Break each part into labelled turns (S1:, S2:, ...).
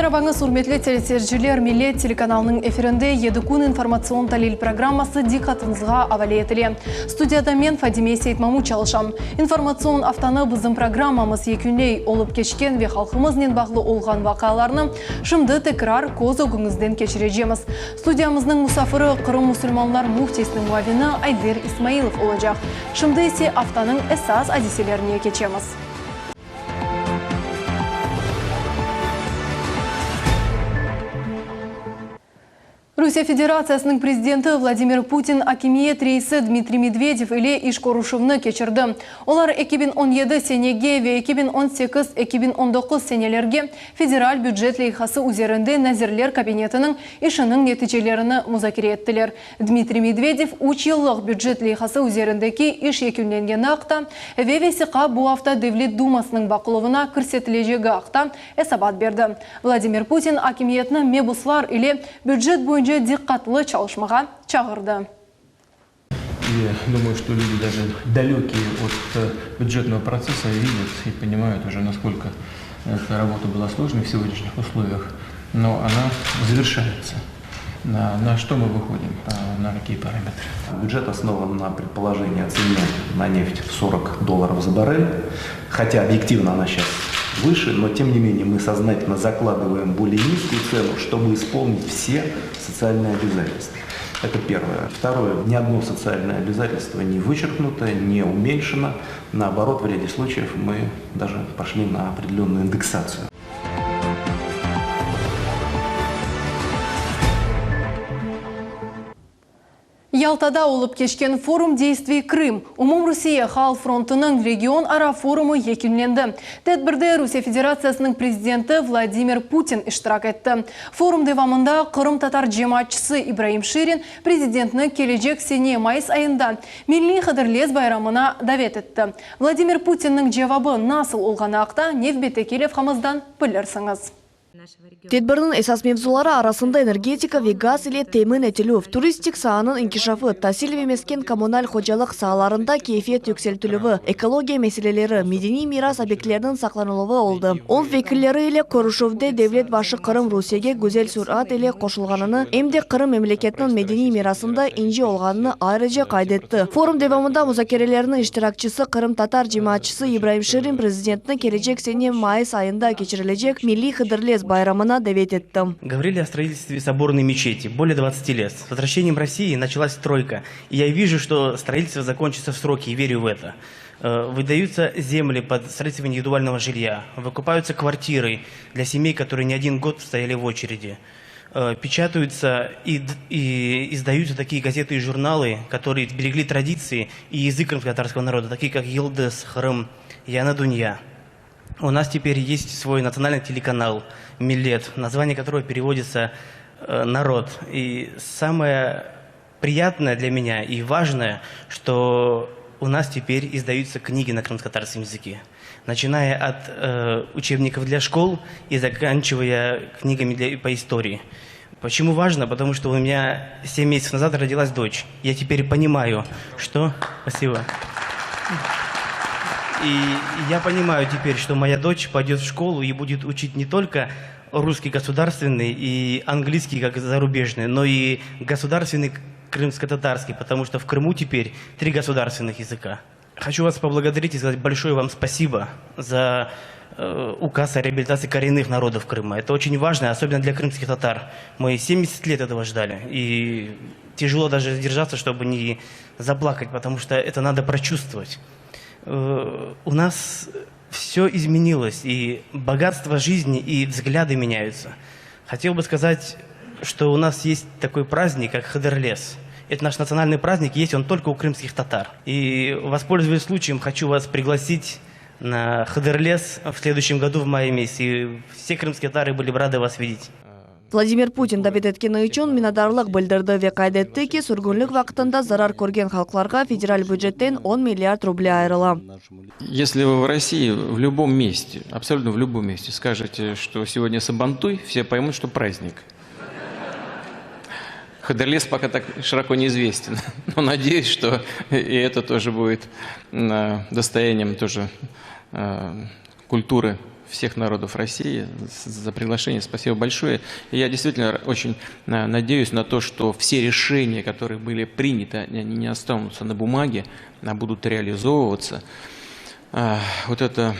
S1: Merabañız, ürmetli teleseyirciler! Millet telekanalınıñ efirinde Yedi kün informatsion talil programması diqqatıñızğa avale etile. Studiyada men, Fadime Seytmamut çalışam. İnformatsion aftanı bizim programmamız yekünley. Olıp keçken ve halqımıznen bağlı olğan vaqialarnı şimdi tekrar köz ögüñizden keçirecemiz. Studiyamıznıñ musafiri, Qırım musulmanlar müftisiniñ muavini Ayder İsmailov olacaq. Şimdi ise aftanıñ esas adiselerine keçemiz. Rusiye Federatsiyasınıñ prezidenti Vladimir Putin akimiyet reisi Dmitriy Medvedev ile iş körüşüvni keçirdi. Olar 2017 senege ve 2018, 2019 senelerge federal bücet leyhası üzerinde Nazirler Kabinetiniñ işiniñ neticelerini muzakere ettiler. Dmitriy Medvedev üç yıllıq bücet leyhası üzerindeki iş yekünlengeni aqta ve vesiqa bu afta Devlet Dumasınıñ baqıluvına kirsetilecegi aqta esabat berdi. Vladimir Putin akimiyetni mebuslar ile bücet boyunca diqqatlı çalışmağa çağırdı.
S2: И думаю, что люди даже далекие от бюджетного процесса видят и понимают уже, насколько эта работа была сложной в сегодняшних условиях, но она завершается. На, на что мы выходим, на какие параметры?
S3: Бюджет основан на предположении о цене на нефть в 40 долларов за баррель, хотя объективно она сейчас выше, но тем не менее мы сознательно закладываем более низкую цену, чтобы исполнить все социальные обязательства. Это первое. Второе. Ни одно социальное обязательство не вычеркнуто, не уменьшено. Наоборот, в ряде случаев мы даже пошли на определенную индексацию.
S1: Yaltada olıp keçken Forum deystviy Krım Umumrusiye halq frontunıñ regionara forumı yekünlendi. Tedbirde Rusiye Federatsiyasınıñ prezidenti Vladimir Putin iştirak etti. Forum devamında qırımtatar cemaatçısı İbraim Şirin prezidentni kelecek sene mayıs ayında milliy Hıdırlez bayramına davet etti. Vladimir Putinniñ cevabı nasıl olğanı aqta nevbetteki levhamızdan bilirsiñiz.
S4: Tedbirniñ esas mevzuları arasında energetika ve gaz ile temin etilüv, turistik saanıñ inkişafı, tasil ve mesken-kommunal hocalıq saalarında keyfiyet yükseltilüvi, ekologiya meseleleri, medeniy miras obyektleriniñ saqlanıluvı oldı. Oñ vekilleri ile körüşüvde devlet başı Qırım Rusiyege güzel sürat ile qoşulğanını, em de Qırım memleketiniñ medeniy mirasında inci olğanını ayrıca qayd etti. Forum devamında muzakerelerniñ iştirakçisi qırımtatar cemaatçısı İbraim Şirin prezidentni kelecek sene mayıs ayında keçirilecek milliy Hıdırlez bayramına davet etti.
S5: Говорили о строительстве соборной мечети более двадцати лет. С возвращением России началась стройка. И я вижу, что строительство закончится в сроки, и верю в это. Выдаются земли под строительство индивидуального жилья, выкупаются квартиры для семей, которые не один год стояли в очереди. Печатаются и, и издаются такие газеты и журналы, которые сберегли традиции и язык крымско-татарского народа, такие как Йылдыз, Хрым, Яна Дунья. У нас теперь есть свой национальный телеканал «Милет», название которого переводится «Народ». И самое приятное для меня и важное, что у нас теперь издаются книги на крымско-татарском языке. Начиная от э, учебников для школ и заканчивая книгами для, по истории. Почему важно? Потому что у меня 7 месяцев назад родилась дочь. Я теперь понимаю, что... Спасибо. И я понимаю теперь, что моя дочь пойдет в школу и будет учить не только русский государственный и английский как зарубежный, но и государственный крымско-татарский, потому что в Крыму теперь три государственных языка. Хочу вас поблагодарить и сказать большое вам спасибо за э, указ о реабилитации коренных народов Крыма. Это очень важно, особенно для крымских татар. Мы 70 лет этого ждали, и тяжело даже сдержаться, чтобы не заплакать, потому что это надо прочувствовать. Э, у нас все изменилось, и богатство жизни, и взгляды меняются. Хотел бы сказать, что у нас есть такой праздник, как Хыдырлез. Это наш национальный праздник, есть он только у крымских татар. И, воспользуясь случаем, хочу вас пригласить на Хыдырлез в следующем году в мае месяце. И все крымские татары были бы рады вас видеть.
S4: Vladimir Putin davet etkeni içün minnetdarlıq bildirdi ve qayd etti ki, sürgünlik vaqtında zarar körgen halqlarğa federal bücetten on milliard ruble ayırıla.
S2: Если вы в России в любом месте, абсолютно в любом месте скажете, что сегодня Сабантуй, все поймут, что праздник. Хыдырлез пока так широко неизвестен, но надеюсь, что и это тоже будет достоянием тоже культуры. Всех народов России за приглашение. Спасибо большое. И я действительно очень надеюсь на то, что все решения, которые были приняты, они не останутся на бумаге, а будут реализовываться. Вот эта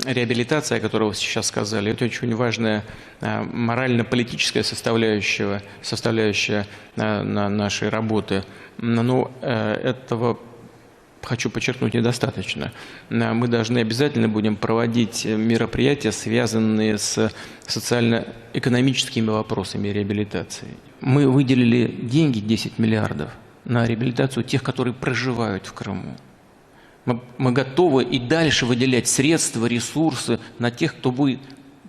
S2: реабилитация, о которой вы сейчас сказали, это очень важная морально-политическая составляющая, составляющая на нашей работы. Но этого хочу подчеркнуть, недостаточно. Мы должны обязательно будем проводить мероприятия, связанные с социально-экономическими вопросами реабилитации. Мы выделили деньги, 10 миллиардов, на реабилитацию тех, которые проживают в Крыму. Мы, мы готовы и дальше выделять средства, ресурсы на тех, кто будет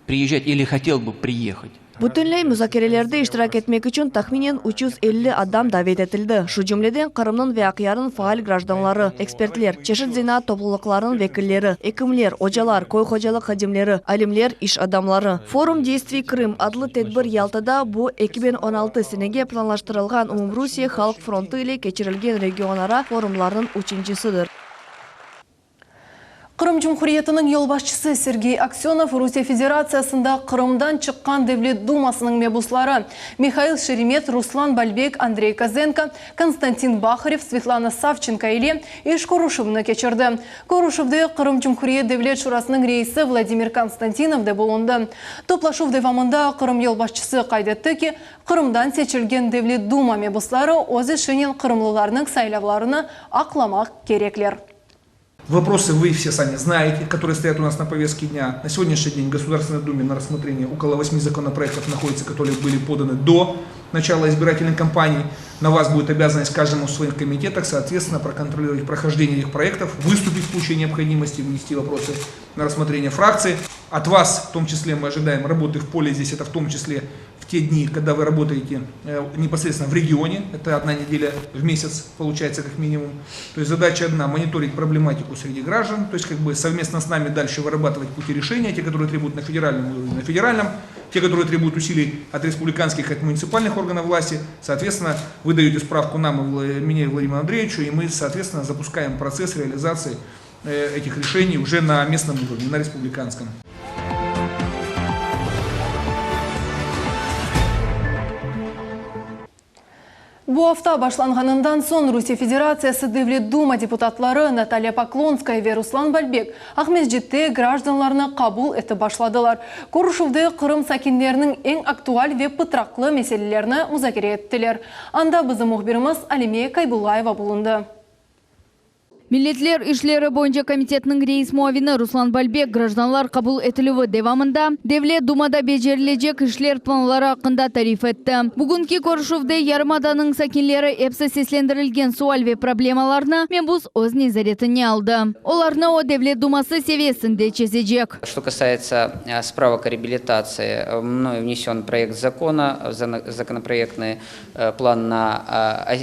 S2: приезжать или хотел бы приехать.
S4: Bütünley muzakerelerde iştirak etmek içün tahminen 350 adam davet etildi, şu cümleden Qırımnıñ ve Aqyarnıñ faal grajdanları, ekspertler, çeşit zenaat toplulıqlarınıñ vekilleri, ekimler, ocalar, köy hocalıq hadimleri, alimler, iş adamları. Forum deystviy Krım adlı tedbir Yaltada bu 2016 senege planlaştırılğan Umumrusiye halq frontı ile keçirilgen regionara forumlarnıñ üçüncisidir.
S1: Qırım Cumhuriyetiniñ yolbaşçısı Sergey Aksönov Rusiye Federatsiyasında Qırımdan çıqqan Devlet Dumasınıñ mebusları Mihail Şeremet, Ruslan Balbek, Andrey Kozenko, Konstantin Baharev, Svetlana Savçenko ile iş körüşüvni keçirdi. Körüşüvde Qırım Cumhuriyet Devlet Şurasınıñ reisi Vladimir Konstantinov de bulundı. Toplaşuv devamında Qırım yolbaşçısı qayd etti ki, Qırımdan seçilgen Devlet Duma mebusları öz işinen qırımlılarnıñ saylavlarını aqlamaq kerekler.
S6: Вопросы вы все сами знаете, которые стоят у нас на повестке дня. На сегодняшний день в Государственной Думе на рассмотрении около 8 законопроектов находится, которые были поданы до начала избирательной кампании. На вас будет обязанность каждому в своих комитетах, соответственно, проконтролировать прохождение этих проектов, выступить в случае необходимости, внести вопросы на рассмотрение фракции. От вас, в том числе, мы ожидаем работы в поле здесь, это в том числе в те дни, когда вы работаете э, непосредственно в регионе, это одна неделя в месяц получается как минимум. То есть задача одна – мониторить проблематику среди граждан, то есть как бы совместно с нами дальше вырабатывать пути решения, те, которые требуют на федеральном уровне, на федеральном, те, которые требуют усилий от республиканских, от муниципальных органов власти, соответственно, вы даете справку нам и мне и Владимиру Андреевичу, и мы, соответственно, запускаем процесс реализации э, этих решений уже на местном уровне, на республиканском.
S1: Bu afta başlanğanından soñ Rusiye Federatsiyası Devlet Duma deputatları Natalya Poklonskaya ve Ruslan Balbek Aqmescitte grajdanlarnı qabul etip başladılar. Körüşüvde Qırım sakinleriniñ eñ aktual ve pıtraqlı meselelerini muzakere ettiler. Anda bizim mühbirimiz Alime Kaybullayeva bulundı.
S7: Milletler işleri boyunca komitetniñ reis muavini Ruslan Balbek grajdanlar qabul etilüvi devamında Devlet Dumada becerilecek işler planları aqqında tarif etti. Bugünki körüşüvde yarımadanıñ sakinleri epsi seslendirilgen sual ve problemalarnı mebus öz nezaretine aldı. Olarnı o Devlet Duması seviyesinde çezecek.
S8: Что касается справок о реабилитации, мною внесен проект закона, законопроектный план на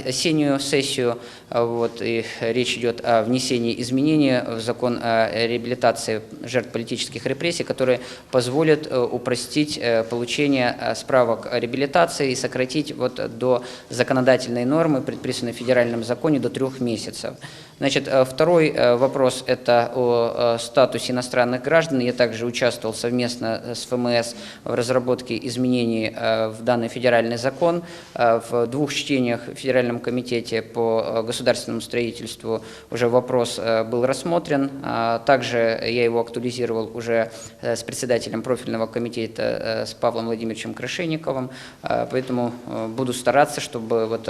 S8: осеннюю сессию. Вот, и речь идет о внесении изменений в закон о реабилитации жертв политических репрессий, которые позволят э, упростить э, получение э, справок о реабилитации и сократить вот до законодательной нормы, предписанной в федеральном законе, до трех месяцев. Значит, второй вопрос – это о статусе иностранных граждан. Я также участвовал совместно с ФМС в разработке изменений в данный федеральный закон. В двух чтениях в Федеральном комитете по государственному строительству уже вопрос был рассмотрен. Также я его актуализировал уже с председателем профильного комитета, с Павлом Владимировичем Крашенниковым. Поэтому буду стараться, чтобы вот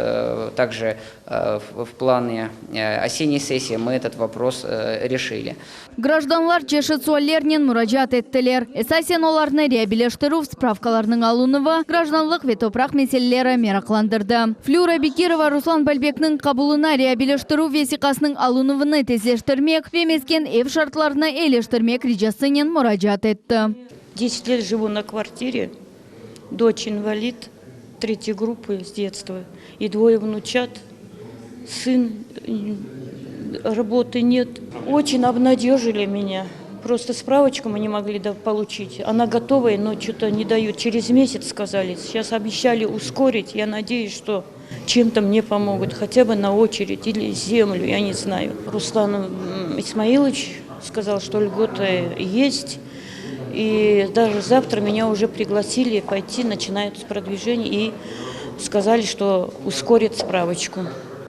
S8: также в плане осенней сессии мы этот вопрос решили.
S7: Grajdanlar çeşit suallernen muracaat ettiler. Esasen olarnı reabiliştirüv spravkalarınıñ alınuvı, grajdanlıq ve topraq meseleleri meraqlandırdı. Flüra Bekirova Ruslan Balbekniñ qabulına reabiliştirüv vesiqasınıñ alınuvını tezleştirmek ve mesken ev şartlarını eyleştirmek ricasınen muracaat etti.
S9: Deset let живу на kvartire, doç invalid tretьей gruppı s detstva i dvoye vnuçat, sın, rabotı net. Oçen obnadejili menya, prosto spravoçku mı ne mogli poluçit, ona gotovaya, no ço-to ne dayut, çerez mesяц skazali, seyças obeşçali uskorit, ya nadeyüs, çto çem-to mne pomogut, hotya bı na oçeredь ili zemlю, ya ne znayu. Ruslan İsmailoviç skazal, çto lgotı yest. И даже завтра меня уже пригласили пойти, начинают продвижение и сказали, что ускорят справочку.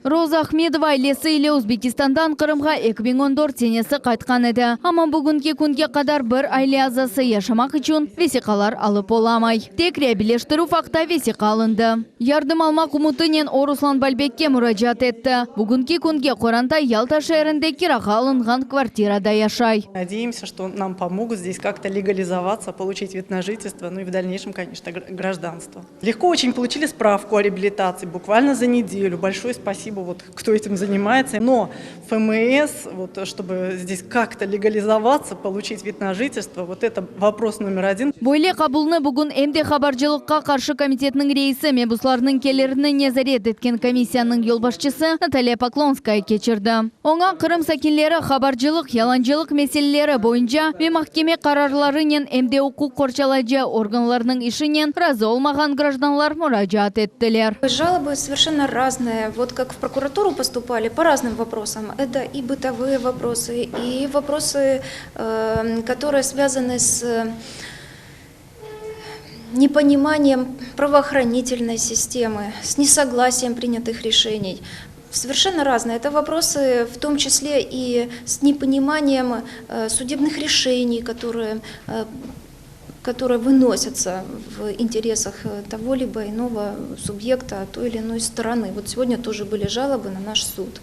S7: Roza Ahmedova ailesi ile Özbekistandan Qırımğa 2014 senesi qaytqan edi. Amma bugünki künge qadar bir aile azası yaşamaq içün vesiqalar alıp olamay. Tek reabiliştirüv aqta vesiqa alındı. Yardım almaq ümütinen o Ruslan Balbekke muracaat etti. Bugünki künge qoranta Yalta şeerinde kirağa alınğan kvartirada yaşay.
S10: Надеемся, что нам помогут здесь как-то легализоваться, получить вид на жительство, ну и в дальнейшем, конечно, гражданство. Легко очень получили справку о реабилитации, буквально за неделю. Большое спасибо, вот, кто этим занимается. Но ФМС, вот, чтобы здесь как-то легализоваться, получить вид на жительство, вот это вопрос номер один.
S7: Böyle qabulnı bugün em de Habarcılıqqa qarşı komitetniñ reisi, mebuslarnıñ kelirini nezaret etken komissiyanıñ yolbaşçısı Natalya Poklonskaya keçirdi. Oña Qırım sakinleri habarcılıq, yalancılıq meseleleri boyunca ve mahkeme qararlarınen em de uquq qorçalayıcı organlarnıñ işinen razı olmağan grajdanlar muracaat ettiler.
S11: Жалобы совершенно разные. Вот как в прокуратуру поступали по разным вопросам. Это и бытовые вопросы, и вопросы, которые связаны с непониманием правоохранительной системы, с несогласием принятых решений. Совершенно разные. Это вопросы в том числе и с непониманием судебных решений, которые выносятся в интересах того либо иного субъекта той или иной стороны. Вот сегодня тоже были жалобы на наш суд,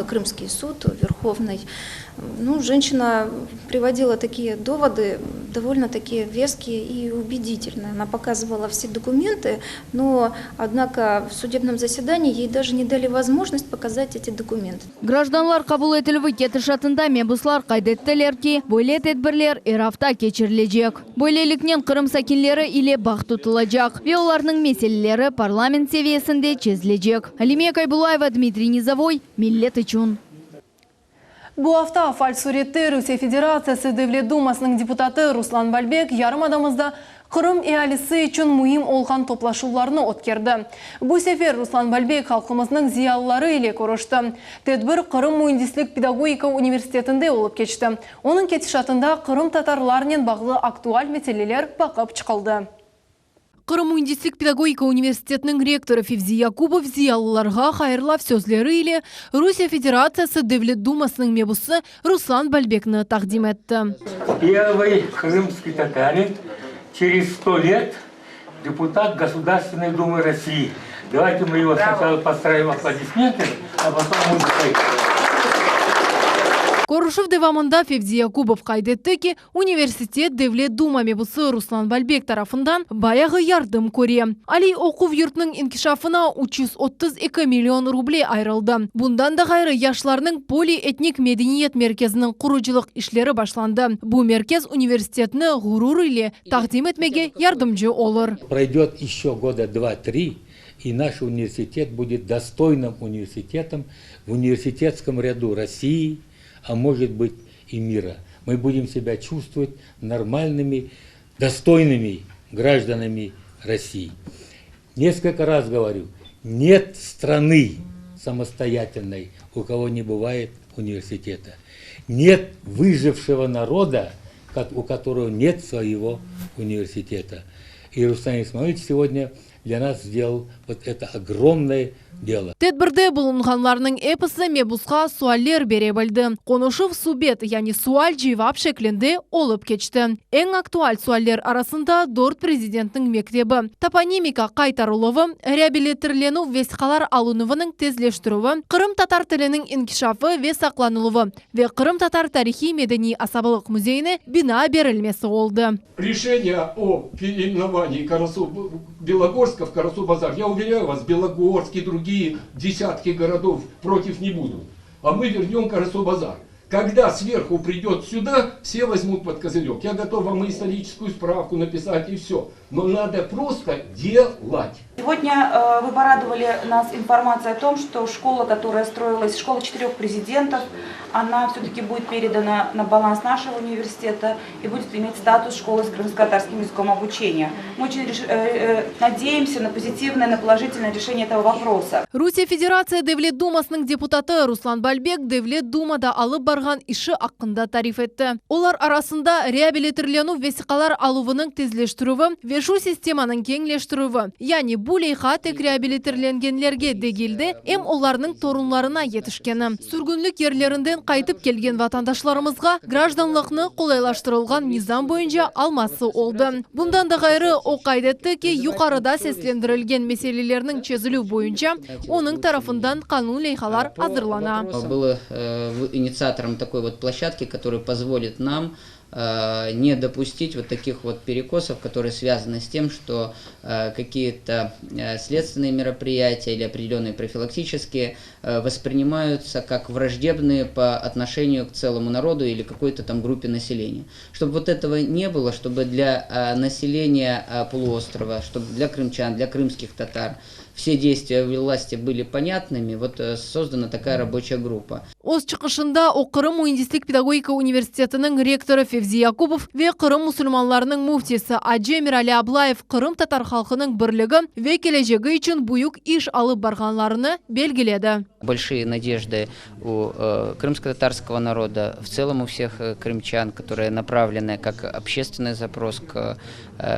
S11: Крымский суд, Верховный. Ну, женщина приводила такие доводы, довольно-таки веские и убедительные. Она показывала все документы, но, однако, в судебном заседании ей даже не дали возможность показать эти документы.
S7: Grajdanlar qabul etilüvi ketişatında mebuslar qayd ettiler ki, böyle tedbirler er afta keçirilecek. Böyleliknen Qırım sakinleri ile bağ tutulacaq ve olarnıñ meseleleri parlament seviyesinde çezilecek. Alime Kaybulayeva, Dmitriy Nizavoy, Millet içün.
S1: Bu afta faal sürette Rusiye Federatsiyası Devlet Dumasınıñ deputatı Ruslan Balbek yarımadamızda Qırım ealisi içün müim olğan toplaşuvlarnı ötkerdi. Bu sefer Ruslan Balbek halqımıznıñ ziyalıları ile körüşti. Tedbir Qırım müendislik pedagogika universitetinde olıp keçti. Onıñ ketişatında qırımtatarlarnen bağlı aktual meseleler baqıp çıqıldı. Qırım müendislik pedagogika universitetiniñ rektorı Fevzi Yakubov ziyalılarğa hayırlav sözleri ile Rusiye Federatsiyası Devlet Dumasınıñ mebusı Ruslan Balbekni taqdim etti.
S12: Первый крымский татарин через 100 лет депутат Государственной Думы России. Давайте мы его сначала поздравим аплодисментами, а потом музыкой.
S1: Körüşüv devamında Fevzi Yakubov qayd etti ki, universitet Devlet Duma mebusı Ruslan Balbek tarafından bayağı yardım köre. Aliy oquv yurtınıñ inkişafına 332 million ruble ayırıldı. Bundan da ğayrı, yaşlarnıñ polietnik medeniyet merkeziniñ qurucılıq işleri başlandı. Bu merkez universitetni ğurur ile taqdim etmege yardımcı olur.
S12: Пройдет еще года два-три, и наш университет будет достойным университетом в университетском ряду России, а может быть и мира. Мы будем себя чувствовать нормальными, достойными гражданами России. Несколько раз говорю, нет страны самостоятельной, у кого не бывает университета. Нет выжившего народа, у которого нет своего университета. И Руслан Исмаилович сегодня для нас сделал вот это огромное дело.
S1: Tedbirde bulunğanlarnıñ episi mebusqa sualler bere bildi. Qonuşuv subet, yani sual-cevap şeklinde olıp keçti. Eñ aktual sualler arasında dört prezidentniñ mektebi, toponimika qaytarıluvı, reabilitirlenüv vesiqalar alınuvınıñ tezleştirüvi, qırımtatar tiliniñ inkişafı ve saqlanıluvı ve Qırımtatar tarihiy-medeniy asabalıq müzeyine bina berilmesi oldı.
S13: Решение о переименовании Карасу, Белогорска в Карасу-Базар, я уверяю вас, Белогорск и другие десятки городов против не будут. А мы вернем Карасу-Базар. Когда сверху придет сюда, все возьмут под козырек. Я готов вам и историческую справку написать, и все. Но надо просто делать.
S14: Сегодня вы порадовали нас информацией о том, что школа, которая строилась, школа четырех президентов, она все-таки будет передана на баланс нашего университета и будет иметь статус школы с крымско-татарским языком обучения. Мы очень надеемся на позитивное, на положительное решение этого вопроса.
S1: Rusiye Federatsiya Devlet Dumasınıñ deputatı Ruslan Balbek Devlet Dumada alıp barğan işi aqqında tarif etti. Olar arasında reabilitirlenüv vesiqalar aluvınıñ tezleştirüvi ve şu sistemanıñ keñleştirüvi, yani bu leyha tek reabilitirlengenlerge degil de, em olarnıñ torunlarına yetişkeni, sürgünlik yerlerinden qaytıp kelgen vatandaşlarımızğa grajdanlıqnı qolaylaştırılğan nizam boyunca alması oldı. Bundan da ğayrı, o qayd etti ki, yuqarıda seslendirilgen meselelerniñ çezilüv boyunca onıñ tarafından qanun leyhalar azırlana.
S8: Был инициатором такой вот площадки, которая позволит нам не допустить вот таких вот перекосов, которые связаны с тем, что какие-то следственные мероприятия или определенные профилактические воспринимаются как враждебные по отношению к целому народу или какой-то там группе населения. Чтобы вот этого не было, чтобы для населения полуострова, чтобы для крымчан, для крымских татар все действия власти были понятными, вот создана такая рабочая группа.
S1: Öz çıqışında o Qırım müendislik pedagogika universitetiniñ rektorı Fevzi Yakubov ve Qırım musulmanlarınıñ müftisi acı Emirali Ablayev qırımtatar halqınıñ birligi ve kelecegi içün büyük iş alıp barğanlarını belgiledi.
S8: Большие надежды у крымско-татарского народа, в целом у всех крымчан, которые направлены как общественный запрос к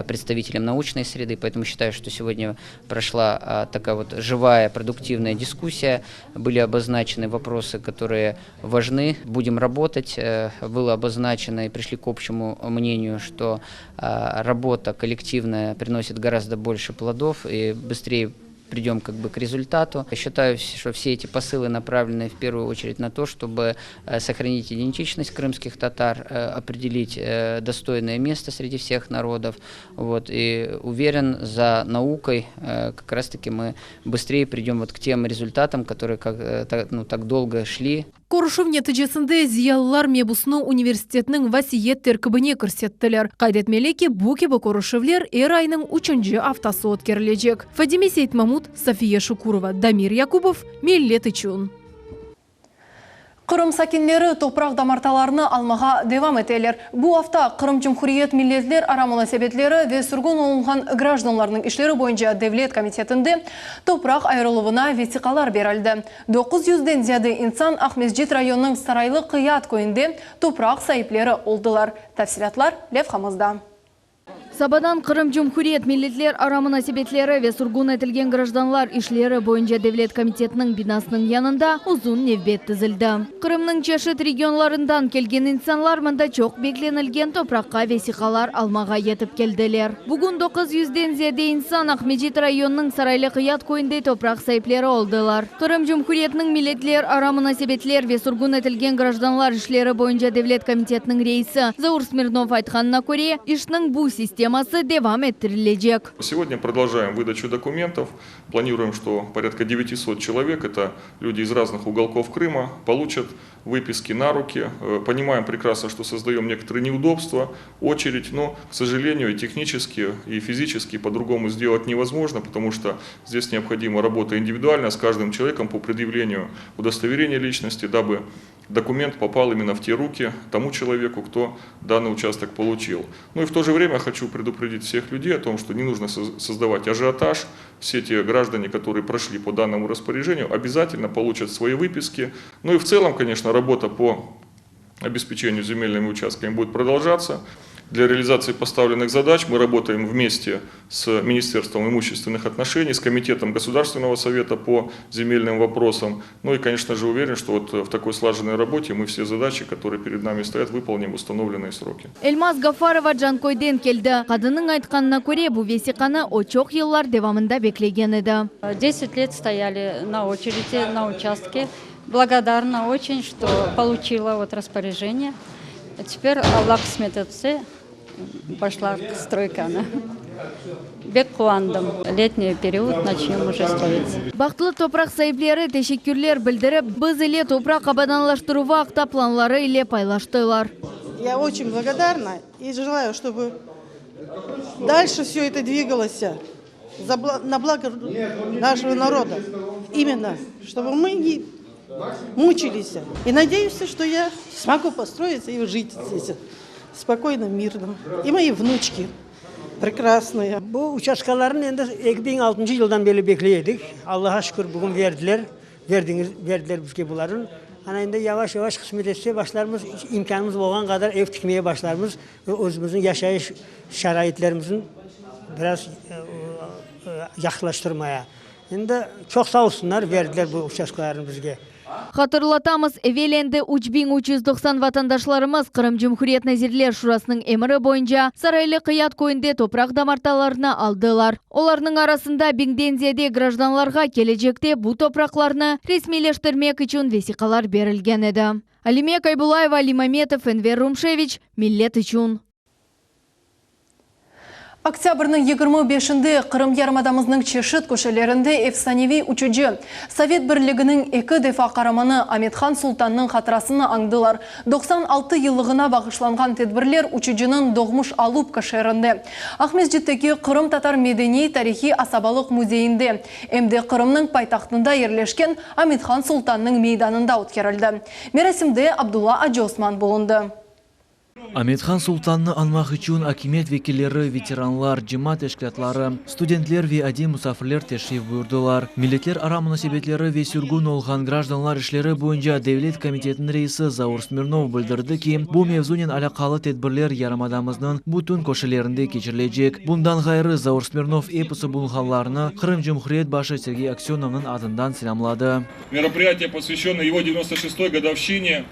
S8: представителям научной среды. Поэтому считаю, что сегодня прошла такая вот живая, продуктивная дискуссия. Были обозначены вопросы, которые важны. Будем работать. Было обозначено и пришли к общему мнению, что работа коллективная приносит гораздо больше плодов и быстрее придем как бы к результату. Я считаю, что все эти посылы направлены в первую очередь на то, чтобы сохранить идентичность крымских татар, определить достойное место среди всех народов. Вот, и уверен, за наукой как раз-таки мы быстрее придем вот к тем результатам, которые как, так, ну, так долго шли.
S1: Körüşüv neticesinde ziyalılar mebusnı universitetniñ vasiyet terkibine kirsettiler. Qayd etmeli ki, bu kibi körüşüvler er aynıñ üçünci aftası ötkerilecek. Fadime Seytmamut, Safiye Şukurova, Damir Yakubov, Millet içün. Qırım sakinleri topraq damartalarını almağa devam eteler. Bu afta Qırım Cumhuriyet Milletlerara munasebetleri ve sürgün olunğan grajdanlarnıñ işleri boyunca devlet komitetinde topraq ayırıluvına vesiqalar berildi. Doquz yüzden ziyade insan Aqmescit rayonınıñ Saraylı Qıyat köyünde topraq saipleri oldılar. Tafsilâtlar levhamızda.
S7: Sabadan Qırım Cumhuriyet Milletlerara munasebetleri ve sürgün etilgen grajdanlar işleri boyunca devlet komitetiniñ binasınıñ yanında uzun nevbet tizildi. Qırımnıñ çeşit regionlarından kelgen insanlar mında çoq beklenilgen topraqqa vesiqalar almağa yetip keldiler. Bugün doquz yüzden ziyade insan Aqmescit rayonınıñ Saraylı Qıyat köyünde topraq saipleri oldılar. Qırım Cumhuriyetiniñ Milletlerara munasebetler ve sürgün etilgen grajdanlar işleri boyunca devlet komitetiniñ reisi Zaur Smirnov aytqanına köre, işniñ bu sisteması devam ettirilecek.
S15: Сегодня продолжаем выдачу документов. Планируем, что порядка 900 человек, это люди из разных уголков Крыма, получат выписки на руки. Понимаем прекрасно, что создаем некоторые неудобства, очередь, но, к сожалению, и технически, и физически по-другому сделать невозможно, потому что здесь необходима работа индивидуально с каждым человеком по предъявлению удостоверения личности, дабы документ попал именно в те руки тому человеку, кто данный участок получил. Ну и в то же время хочу предупредить всех людей о том, что не нужно создавать ажиотаж. Все те граждане, которые прошли по данному распоряжению, обязательно получат свои выписки. Ну и в целом, конечно, работа по обеспечению земельными участками будет продолжаться. Для реализации поставленных задач мы работаем вместе с Министерством имущественных отношений, с Комитетом Государственного совета по земельным вопросам. Ну и, конечно же, уверен, что вот в такой слаженной работе мы все задачи, которые перед нами стоят, выполним в установленные сроки.
S7: Elmaz Gafarova Canköyden keldi. Qadınnıñ aytqanına köre, bu vesiqanı o çoq yıllar devamında beklegen edi.
S16: 10 лет стояли на очереди, на участке. Благодарна очень, что получила вот распоряжение. Теперь Allah qısmet etse, пошла стройка. Bek quvandım. Летний период начнем уже строиться.
S7: Bahtlı topraq saipleri teşekkürler bildirip, biz ile topraq abadanlaştıruvı aqta planları ile paylaştılar.
S17: Я очень благодарна и желаю, чтобы. Дальше все это двигалось на благо нашего народа. Именно, чтобы мы не мучились. И надеюсь, что я смогу построиться и жить здесь спокойно, мирно. И мои внучки прекрасные.
S18: Bu uçastkalarnı endi 2006 yıldan berli bekley edik. Allağa şükür, bugün berdiler, berdiñiz, berdiler bizge bularnı. Ana endi yavaş-yavaş qısmet etse başlarmız, imkânımız olğan qadar ev tikmege başlarmız ve özümizniñ yaşayış şaraitlerimizni biraz yahşılaştırmaya. Endi çoq sağ olsunlar, berdiler bu uçastkalarnı bizge.
S7: Hatırlatamız, evel endi 3390 vatandaşlarımız Qırım Cumhuriyet Nazirler Şurasınıñ emri boyunca Saraylı Qıyat köyünde topraq damartalarını aldılar. Olarnıñ arasında biñden ziyade grajdanlarğa kelecekte bu topraqlarnı resmiyleştirmek içün vesiqalar berilgen edi. Alime Kaybulayeva, Ali Mametov, Enver Rumşeviç, Millet içün.
S1: Oktâbrniñ 25-inde Qırım yarımadamıznıñ çeşit köşelerinde efsaneviy uçucı, Sovet Birliginiñ eki defa qaramanı Amet-Han Sultannıñ hatırasını añdılar. 96 yıllığına bağışlanğan tedbirler uçucınıñ doğmuş Alupka şeerinde, Aqmescitteki Qırımtatar medeniy-tarihiy asabalıq müzeyinde, em de Qırımnıñ paytahtında yerleşken Amet-Han Sultannıñ meydanında ötkerildi. Merasimde Abdulla Acıosman bulundı.
S19: Amet-Han Sultannı añmaq içün akimiyet vekilleri, veteranlar, cemaat teşkilâtları, studentler ve adiy musafirler teşrif buyurdılar. Milletlerara munasebetleri ve sürgün olğan grajdanlar işleri boyunca devlet komitetiniñ reisi Zaur Smirnov bildirdi ki, bu mevzunen alâqalı tedbirler yarımadamıznıñ bütün köşelerinde keçirilecek. Bundan ğayrı, Zaur Smirnov episi bulunğanlarnı Qırım Cumhuriyet başı Sergey Aksönovnıñ adından selâmladı.
S15: Мероприятие, посвященное его 96-й годовщине,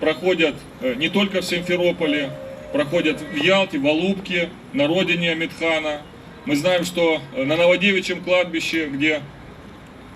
S15: проходят э, не только в Симферополе, проходят в Ялте, в Алупке, на родине Амет-Хана. Мы знаем, что э, на Новодевичьем кладбище, где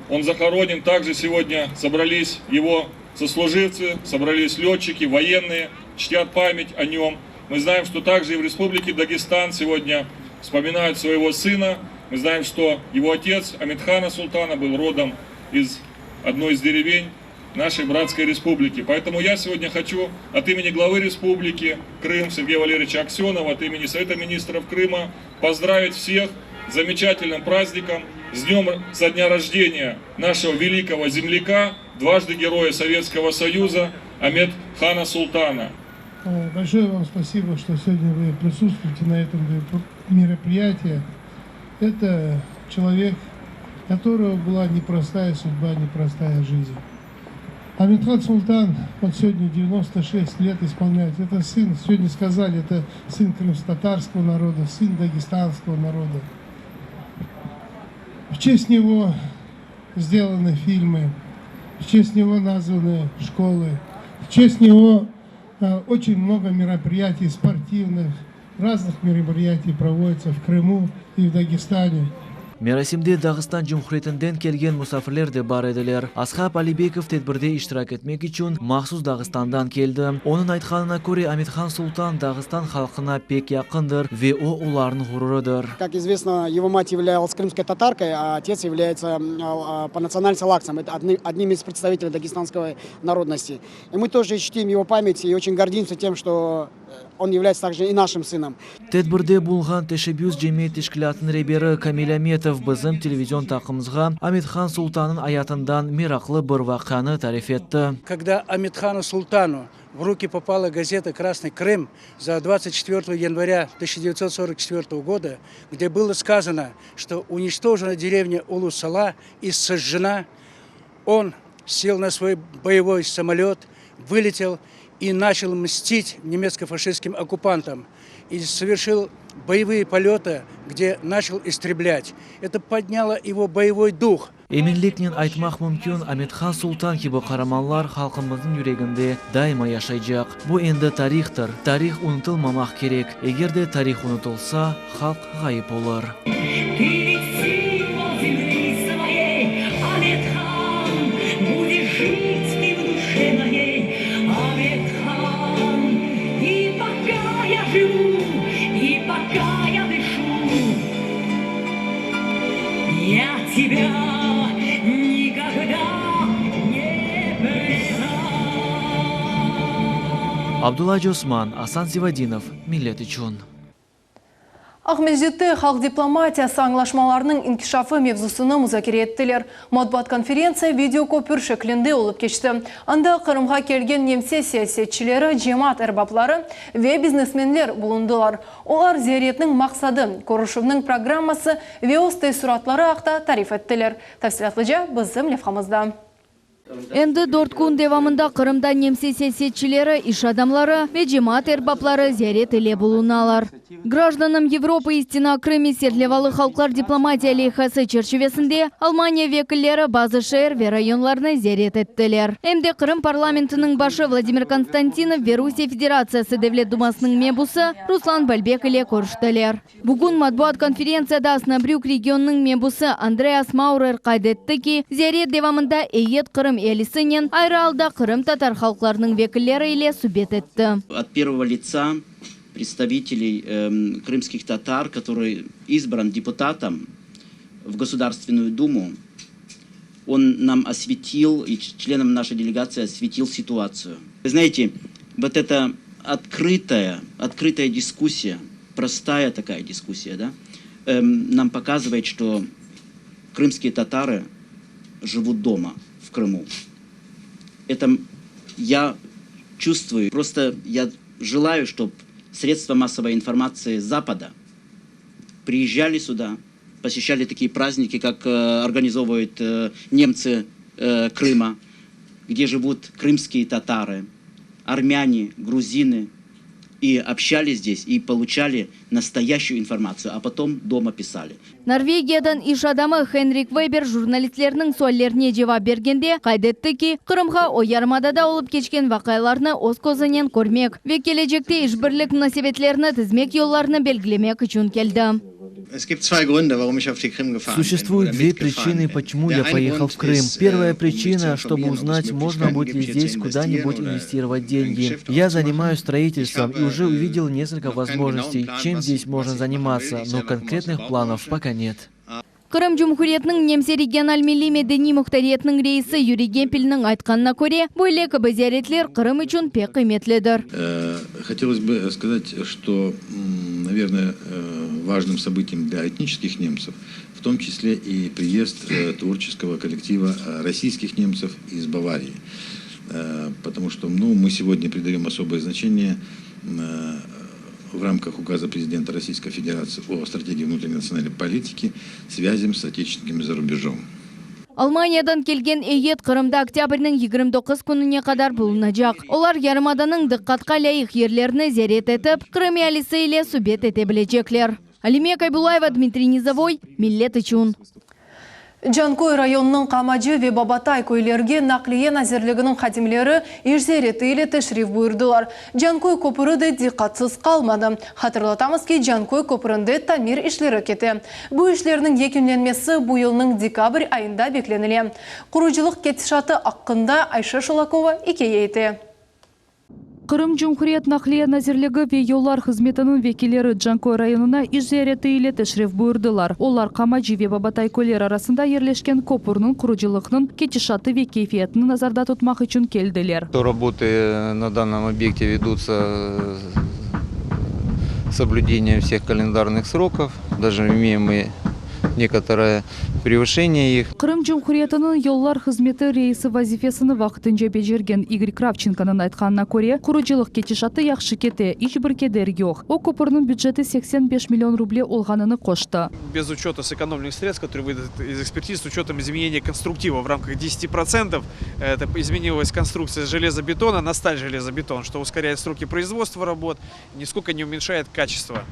S15: он захоронен, также сегодня собрались его сослуживцы, собрались летчики, военные, чтят память о нем. Мы знаем, что также и в Республике Дагестан сегодня вспоминают своего сына. Мы знаем, что его отец Амет-Хана Султана был родом из одной из деревень нашей братской республики. Поэтому я сегодня хочу от имени главы республики Крым Сергея Валерьевича Аксенова, от имени Совета министров Крыма поздравить всех с замечательным праздником, с днем, со дня рождения нашего великого земляка, дважды Героя Советского Союза Амет-Хана Султана.
S20: Э, большое вам спасибо, что сегодня вы присутствуете на этом мероприятии. Это человек, которого была непростая судьба, непростая жизнь. Аметхан Султан, он сегодня 96 лет исполняет. Это сын, сегодня сказали, это сын крымско-татарского народа, сын дагестанского народа. В честь него сделаны фильмы, в честь него названы школы, в честь него э, очень много мероприятий спортивных, разных мероприятий проводится в Крыму и в Дагестане.
S19: Merasimde Dağıstan Cumhuriyetinden kelgen musafirler de bar ediler. Ashab Alibekov tedbirde iştirak etmek içün mahsus Dağıstandan keldi. Onıñ aytqanına köre, Amet-Han Sultan Dağıstan halqına pek yaqındır ve o olarnıñ ğururıdır.
S21: Как известно, его мать являлась крымской татаркой, а отец является по национальности лакцем, это одним из представителей дагестанской народности. И мы тоже чтим его память и очень гордимся тем, что он является также и нашим сыном.
S19: Tedbirde bulunğan Teşebbüs cemiyet teşkilâtınıñ reberi Kamil Ametov bizim televizion taqımımızğa Amet-Han Sultannıñ ayatından meraqlı bir vaqianı tarif etti.
S22: Когда Аметхану Султану в руки попала газета «Красный Крым» за 24 января 1944 года, где было сказано, что уничтожена деревня Улус-Сала и сожжена, он сел на свой боевой самолет, вылетел и начал мстить немецко-фашистским оккупантам. И совершил боевые полеты, где начал истреблять. Это подняло его боевой дух.
S19: Eminliknen aytmaq mümkün, Amet-Han Sultan kibi qaramanlar halqımıznıñ yüreginde daima yaşaycaq. Bu endi tarihtır. Tarih unutılmamaq kerek. Eger de tarih unutılsa, halq ğayıp olur.
S23: Ты ведь символ земли своей, Амет-Хан, будешь жить ты в душе моей, Амет-Хан. И пока я живу, и пока я дышу, я тебя никогда не предам.
S19: Abdulla Acıosman, Asan Zivadinov, Millet içün.
S1: Aqmescitte halq diplomatiyası añlaşmalarnıñ inkişafı mevzusını muzakere ettiler. Matbuat konferentsiya videokopür şeklinde olıp keçti. Anda Qırımğa kelgen nemse siyasetçileri, cemaat erbapları ve biznesmenler bulundılar. Olar ziyaretniñ maqsadı, körüşüvniñ programması ve öz teessuratları aqta tarif ettiler. Tafsilâtlıca bizim levhamızda.
S7: Endi dört kün devamında Qırımda nemse siyasetçileri, iş adamları ve cemaat erbapları ziyaret ile bulunalar. Grajdanam Yevropa istina Krımi serlevalı halqlar diplomatiya leyhası çerçivesinde Almaniya vekilleri bazı şeer ve rayonlarnı ziyaret ettiler. Em de Qırım parlamentiniñ başı Vladimir Konstantinov ve Rusiye Federatsiyası Devlet Dumasınıñ mebusı Ruslan Balbek ile körüştiler. Bugün matbuat konferentsiyada Osnabrük regionınıñ mebusı Andreas Maurer qayd etti ki, ziyaret devamında eyyet Qırım ealisinen, ayrı alda qırımtatar halqlarınıñ vekilleri ile subet etti.
S2: Ot pervogo litsa predstaviteley krımskih tatar, kotorıy izbran deputatom v Gosudarstvennuyu Dumu, on nam osvetil i çlenam našey delegatsii osvetil situatsiyu. Vı znayete, vot eta otkrıtaya, otkrıtaya diskussiya, prostaya takaya diskussiya, da, nam pokazıvayet, çto krımskiye tatarı jivut doma, v Krımu. Eto ya çuvstvuyu, prosto ya jelayu, ştob sredstva massovой informatsii Zapada priyezzhali süda, poseşçali takiye prazdniki, kak organizovayut nemtsı Krıma, gde jivut krımskiye tatarı, armâne, gruzinı, i obşçalis zdes, i poluçali nastoyaşçüyu informatsiyu, a potom doma pisali.
S7: Norvegiyadan iş adamı Henrik Veber jurnalistlerniñ suallerine cevap bergende qayd etti ki, Qırımğa o yarımadada olıp keçken vaqialarnı öz közünen körmek ve kelecekte işbirlik munasebetlerini tizmek yollarını belgilemek içün keldi.
S19: Существует две причины, почему я поехал в Крым. Первая причина, чтобы узнать, можно будет ли здесь куда-нибудь инвестировать деньги. Я занимаюсь строительством и уже увидел несколько возможностей, чем здесь можно заниматься, но конкретных планов пока нет.
S7: Qırım Cumhuriyetiniñ Nemse regional milliy-medeniy muhtariyetiniñ reisi Yuriy Gempelniñ aytqanına köre, böyle kibi ziyaretler Qırım içün pek qıymetlidir.
S3: Хотелось бы сказать, что, наверное, важным событием для этнических немцев, в том числе и приезд творческого коллектива российских немцев из Баварии. Потому что, ну, мы сегодня придаем особое значение в рамках указа президента Российской Федерации о стратегии внутренней национальной политики связям с отечественниками за рубежом.
S7: Almaniyadan kelgen eyyet Qırımda oktâbrniñ 29 kününe qadar bulunacaq. Olar yarımadanıñ diqqatqa lâyıq yerlerini ziyaret etip, Qırım ealisi ile subet ete bilecekler. Alime Kaybulayeva, Dmitriy Nizovoy, Millet içün.
S1: Canköy rayonınıñ Qamacı ve Babatay köylerge Naqliye nazirliginiñ hadimleri iş ziyareti ile teşrif buyurdılar. Canköy köpüri de diqqatsız qalmadı. Hatırlatamız ki, Canköy köpürinde tamir işleri kete. Bu işlerniñ yekünlenmesi bu yılnıñ dekabr ayında beklenile. Qurucılıq ketişatı aqqında Ayşe Şulakova ikâye ete.
S5: Qırım Cumhuriyet Naqliye nazirligi ve yollar hızmetiniñ vekilleri Canköy rayonına iş ziyareti ile teşrif buyurdılar. Olar Qamacı ve Babatay köyleri arasında yerleşken köpürniñ qurucılıqnıñ ketişatı ve keyfiyetini nazarda tutmaq içün keldiler.
S24: Работы на данном объекте ведутся с соблюдением всех календарных сроков. Даже имеем мы некоторое превышение их.
S5: Qırım Cumhuriyetiniñ yollar hızmeti reisi vazifesini vaqtınca becergen İgor Kravçenkonıñ aytqanına köre, qurucılıq ketişatı yahşı kete, iç bir keder yoq. O, köpürniñ büceti 85 million ruble olğanını qoştı.
S25: Без учета сэкономленных средств, которые выйдут из экспертиз, с учетом изменения конструктива в рамках 10%, это изменилась конструкция железобетона на сталь железобетон, что ускоряет сроки производства работ, нисколько не уменьшает качество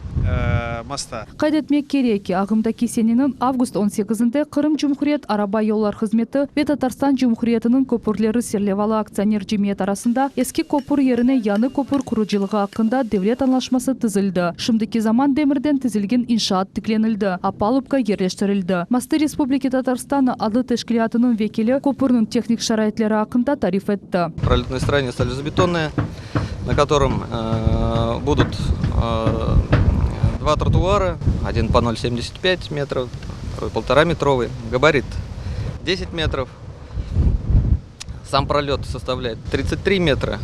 S25: моста.
S5: Qayd etmek kerek ki, ağımdaki seneniñ avgust 18-nde Qırım Cumhuriyet araba yollar hızmeti ve Tatarstan Cumhuriyetiniñ köpürleri serlevalı aktsioner cemiyet arasında eski köpür yerine yañı köpür qurucılığı aqqında devlet añlaşması tizildi. Şimdiki zaman demirden tizilgen inşaat tiklenildi, opalubka yerleştirildi. Mostı Respubliki Tatarstana adlı teşkilâtınıñ vekili köpürniñ tehnik şaraitleri aqqında tarif etti.
S24: Пролетное строение сталезабетонное, на котором будут два тротуара, один по 0,75 метров, второй полтораметровый, габарит 10 метров. Сам пролет составляет 33 метра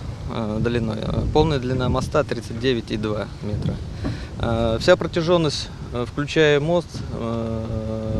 S24: длиной, полная длина моста 39,2 метра. Вся протяженность. Включая мост,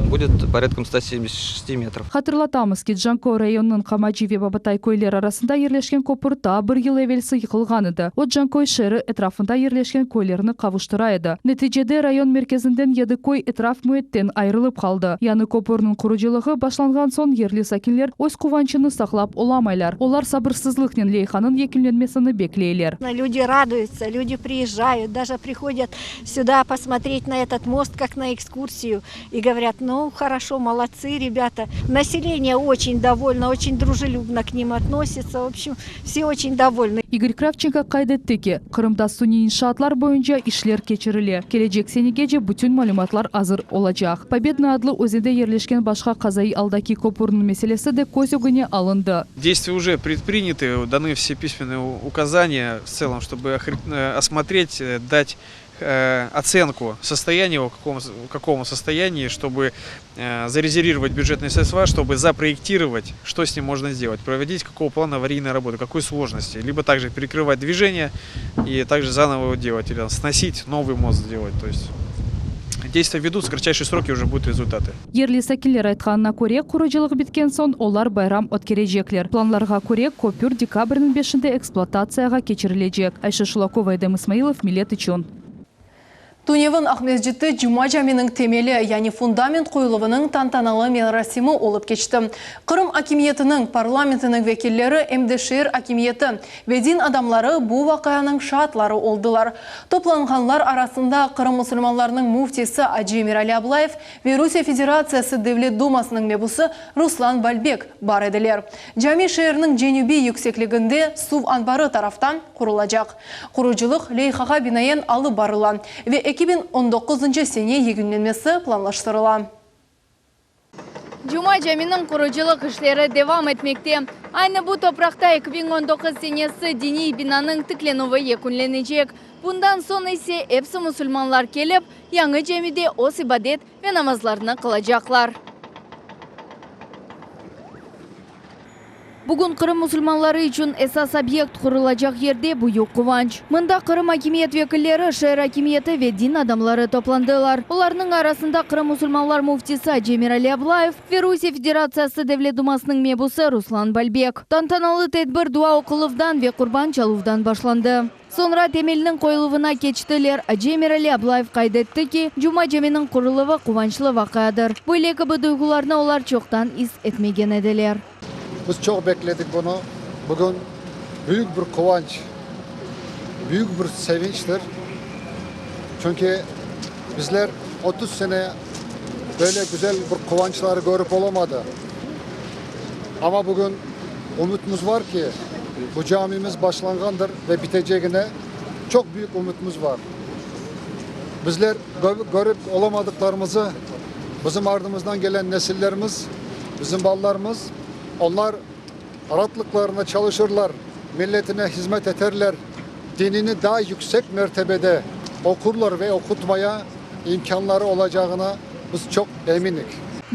S24: будет порядком 176 метров.
S5: Hatırlatamız ki, Canköy rayonınıñ Qamacı ve Babatay köyleri arasında yerleşken köpür taa bir yıl evelsi yıqılğan edi. O, Canköy şeeri etrafında yerleşken köylerni qavuştıra edi. Neticede rayon merkezinden yedi köy etraf müitten ayırılıp qaldı. Yañı köpürniñ qurucılığı başlanğan soñ yerli sakinler öz quvançını saqlap olamaylar. Olar sabırsızlıqnen leyhanıñ yekünlenmesini bekleyler.
S4: Люди радуются, люди приезжают, даже приходят сюда посмотреть на этот мост, как на экскурсию, и говорят, ну, хорошо, молодцы, ребята. Население очень довольно, очень дружелюбно к ним относится, в общем, все очень довольны.
S5: İgor Kravçenko qayd etti ki, Qırımda suniy inşaatlar boyunca işler keçirile, kelecek senegece bütün malümatlar azır olacaq. Pobednıy adlı özende yerleşken başqa qazaiy aldaki köpürniñ meselesi de köz ögüne alındı.
S25: Действия уже предприняты, даны все письменные указания в целом, чтобы осмотреть, дать оценку состояния, в каком, в каком состоянии, чтобы зарезервировать бюджетные средства, чтобы запроектировать, что с ним можно сделать, проводить какого плана аварийные работы, какой сложности, либо также перекрывать движение и также заново его делать, или сносить, новый мост сделать. То есть действия ведутся, в кратчайшие сроки уже будут результаты.
S5: Yerli sakinler aytqanına köre, qurucılıq bitken soñ olar bayram ötkerecekler. Planlarğa köre, köpür dekabrniñ beşinde ekspluatatsiyağa keçirilecek. Ayşe Şulakova, Edem İsmailov, Millet içün.
S1: Tünevin Aqmescitte Cuma caminiñ temeli, yani fundament qoyuluvınıñ tantanalı merasimi olıp keçti. Qırım akimiyetiniñ, parlamentiniñ vekilleri, em de şeer akimiyeti ve din adamları bu vaqianıñ şaatları oldılar. Toplanğanlar arasında Qırım musulmanlarınıñ müftisi acı Emirali Ablayev ve Rusiye Federatsiyası Devlet Dumasınıñ mebusı Ruslan Balbek bar ediler. Cami şeerniñ cenübiy yüksekliginde suv anbarı taraftan qurulacaq. Qurucılıq leyhağa binaen alıp barıla ve 2019-ncı sene yekünlenmesi planlaştırıla.
S7: Cuma caminiñ qurucılıq işleri devam etmekte. Aynı bu topraqta 2019 senesi diniy binanıñ tiklenüvi yekünlenecek. Bundan soñ ise epsi musulmanlar kelip, yañı camide öz ibadet ve namazlarını qılacaqlar. Bugün Qırım musulmanları içün esas obyekt qurulacaq yerde büyük quvanç. Mında Qırım akimiyet vekilleri, şeer akimiyeti ve din adamları toplandılar. Olarnıñ arasında Qırım musulmanlar müftisi acı Emirali Ablayev ve Rusiye Federatsiyası Devlet Dumasınıñ mebusı Ruslan Balbek. Tantanalı tedbir dua oquluvdan ve qurban çaluvdan başlandı. Soñra temelniñ qoyuluvına keçtiler. Acı Emirali Ablayev qayd etti ki, Cuma caminiñ quruluvı quvançlı vaqiadır. Böyle kibi duyğularnı olar çoqtan is etmegen ediler.
S6: Biz çoq bekledik bunı. Bugün büyük bir quvanç, büyük bir sevinçtir. Çünki bizler 30 sene böyle güzel bir quvançları körip olamadı. Amma bugün ümütimiz bar ki, bu camimiz başlanğandır ve bitecegine çoq büyük ümütimiz bar. Bizler körip olamadıqlarımızı bizim ardımızdan gelen nesillerimiz, bizim balalarımız, onlar raatlıqlarında çalışırlar, milletine hizmet eterler, dinini daa yüksek mertebede oqurlar ve oqutmaya imkânları olacağına biz çoq eminik.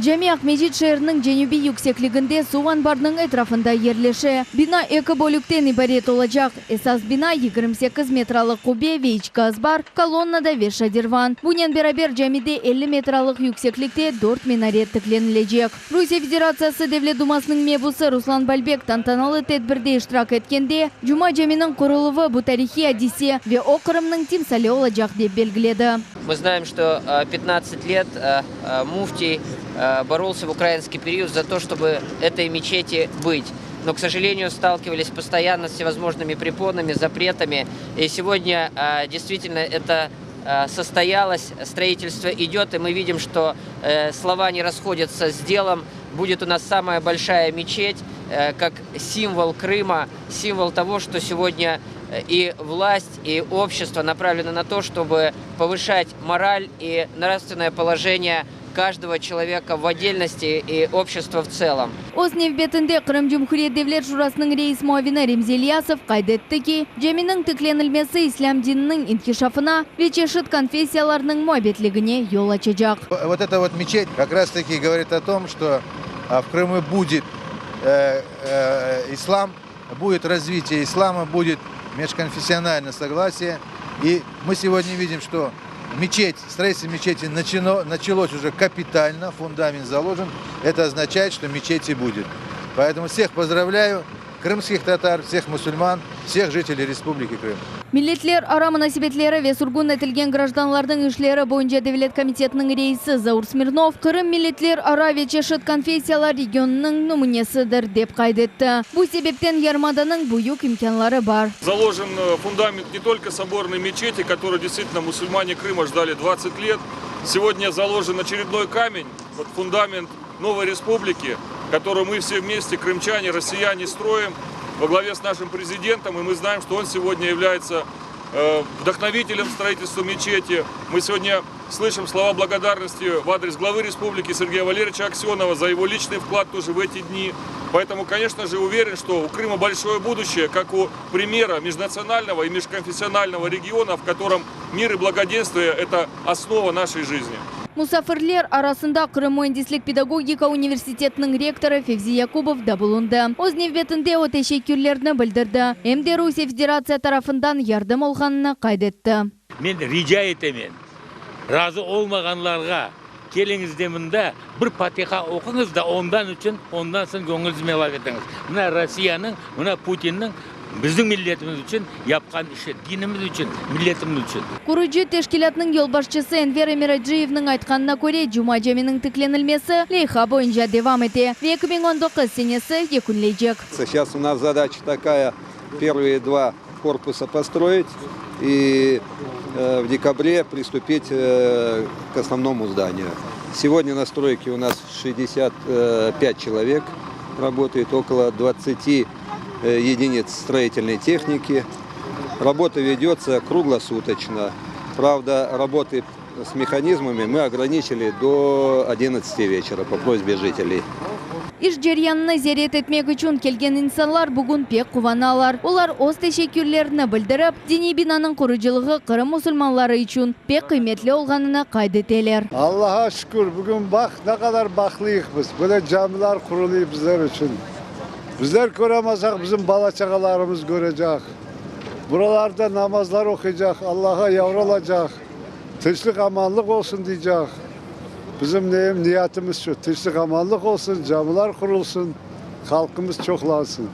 S7: Cami Aqmescit şeeriniñ cenübiy yüksekliginde suv anbarınıñ etrafında yerleşe. Bina eki bölükten ibaret olacaq. Esas bina, 28 metralıq qubbe ve içki azbar, kolonnada ve şadirvan. Bunen beraber camide 50 metralıq yükseklikte dört minaret tiklenilecek. Rusiye Federatsiyası Devlet Dumasınıñ mebusı Ruslan Balbek tantanalı tedbirde iştirak etkende, Cuma caminiñ quruluvı bu tarihiy adise ve o Qırımnıñ timsali olacaq, dep belgiledi.
S8: Мы знаем, что 15 лет муфтий боролся в украинский период за то, чтобы этой мечети быть. Но, к сожалению, сталкивались постоянно с всевозможными препонами, запретами. И сегодня действительно это состоялось, строительство идет, и мы видим, что слова не расходятся с делом. Будет у нас самая большая мечеть, как символ Крыма, символ того, что сегодня и власть, и общество направлены на то, чтобы повышать мораль и нравственное положение каждого человека в отдельности и общества в целом.
S7: Öz nevbetinde Qırım Cumhuriyet Devlet Şurasınıñ reis muavini Remzi İlyasov qayd etti ki, caminiñ tiklenilmesi islâm dininiñ inkişafına ve çeşit konfessiyalarnıñ muabbetligine yol açacaq.
S9: Вот эта вот мечеть как раз таки говорит о том, что в Крыму будет э, э, ислам, будет развитие ислама, будет межконфессиональное согласие. И мы сегодня видим, что. Мечеть, строительство мечети начало, началось уже капитально, фундамент заложен. Это означает, что мечети будет. Поэтому всех поздравляю, крымских татар, всех мусульман, всех жителей Республики Крым.
S7: Milletler ara munasebetleri ve sürgün etilgen grajdanlarnıñ işleri boyunca devlet komitetiniñ reisi Zaur Smirnov, Qırım milletler ara ve çeşit konfessiyalar regionınıñ nümünesidir, dep qayd etti. Bu sebepten yarımadanıñ büyük imkânları bar.
S15: Заложен фундамент не только соборной мечети, которую действительно мусульмане Крыма ждали 20 лет. Сегодня заложен очередной камень, вот фундамент новой республики, которую мы все вместе, крымчане, россияне, строим во главе с нашим президентом. И мы знаем, что он сегодня является вдохновителем строительства мечети. Мы сегодня слышим слова благодарности в адрес главы республики Сергея Валерьевича Аксенова за его личный вклад тоже в эти дни. Поэтому, конечно же, уверен, что у Крыма большое будущее, как у примера межнационального и межконфессионального региона, в котором мир и благоденствие – это основа нашей жизни.
S7: Musafirler arasında Qırım müendislik pedagogika universitetiniñ rektorı Fevzi Yakubov da bulundı. Öz nevbetinde o teşekkürlerini bildirdi, em de Rusiye Federatsiya tarafından yardım olğanını qayd etti.
S10: Men rica etemen, razı olmağanlarğa, keliñiz de mında bir fatiha oquñız da, ondan içün, ondan soñ göñüliñizme laf etiñiz. Mına Rossiyanıñ, mına Putinniñ Bizim milletimiz içün yapqan işi, dinimiz içün, milletimiz içün.
S7: Qurucı teşkilâtnıñ yolbaşçısı Enver Emiracıyevniñ aytqanına köre, Cuma caminiñ tiklenilmesi leyha boyunca devam ete ve 2019 senesi yekünleycek.
S9: Seyças u nas zadaça takaya, pervıye dva korpusa postroit i v dekabre pristupit k osnovnomu zdaniyu. Segodnâ na stroyke u nas 65 çelovek rabotaet, okolo dvadtsati Единиц строительной техники. Работа ведется круглосуточно. Правда, работы с механизмами мы ограничили до 11 вечера по просьбе жителей.
S7: İş ceryanını ziyaret etmek içün kelgen insanlar bugün pek quvanalar. Olar öz teşekkürlerini bildirip, diniy binanıñ qurucılığı Qırım musulmanları içün pek qıymetli olğanını qayd eteler.
S6: Allaha şükür, bugün baq, ne qadar bahtlıyıq biz, böyle camiler qurulıy bizler içün. Bizler köremasaq, bizim bala-çağalarımız körecek. Buralarda namazlar oquycaq, Allağa yavralacaq, tınçlıq-amanlıq olsun deycek. Bizim neyim, niyetimiz şu, tınçlıq-amanlıq olsun, camılar qurulsın, halqımız çoqlansın.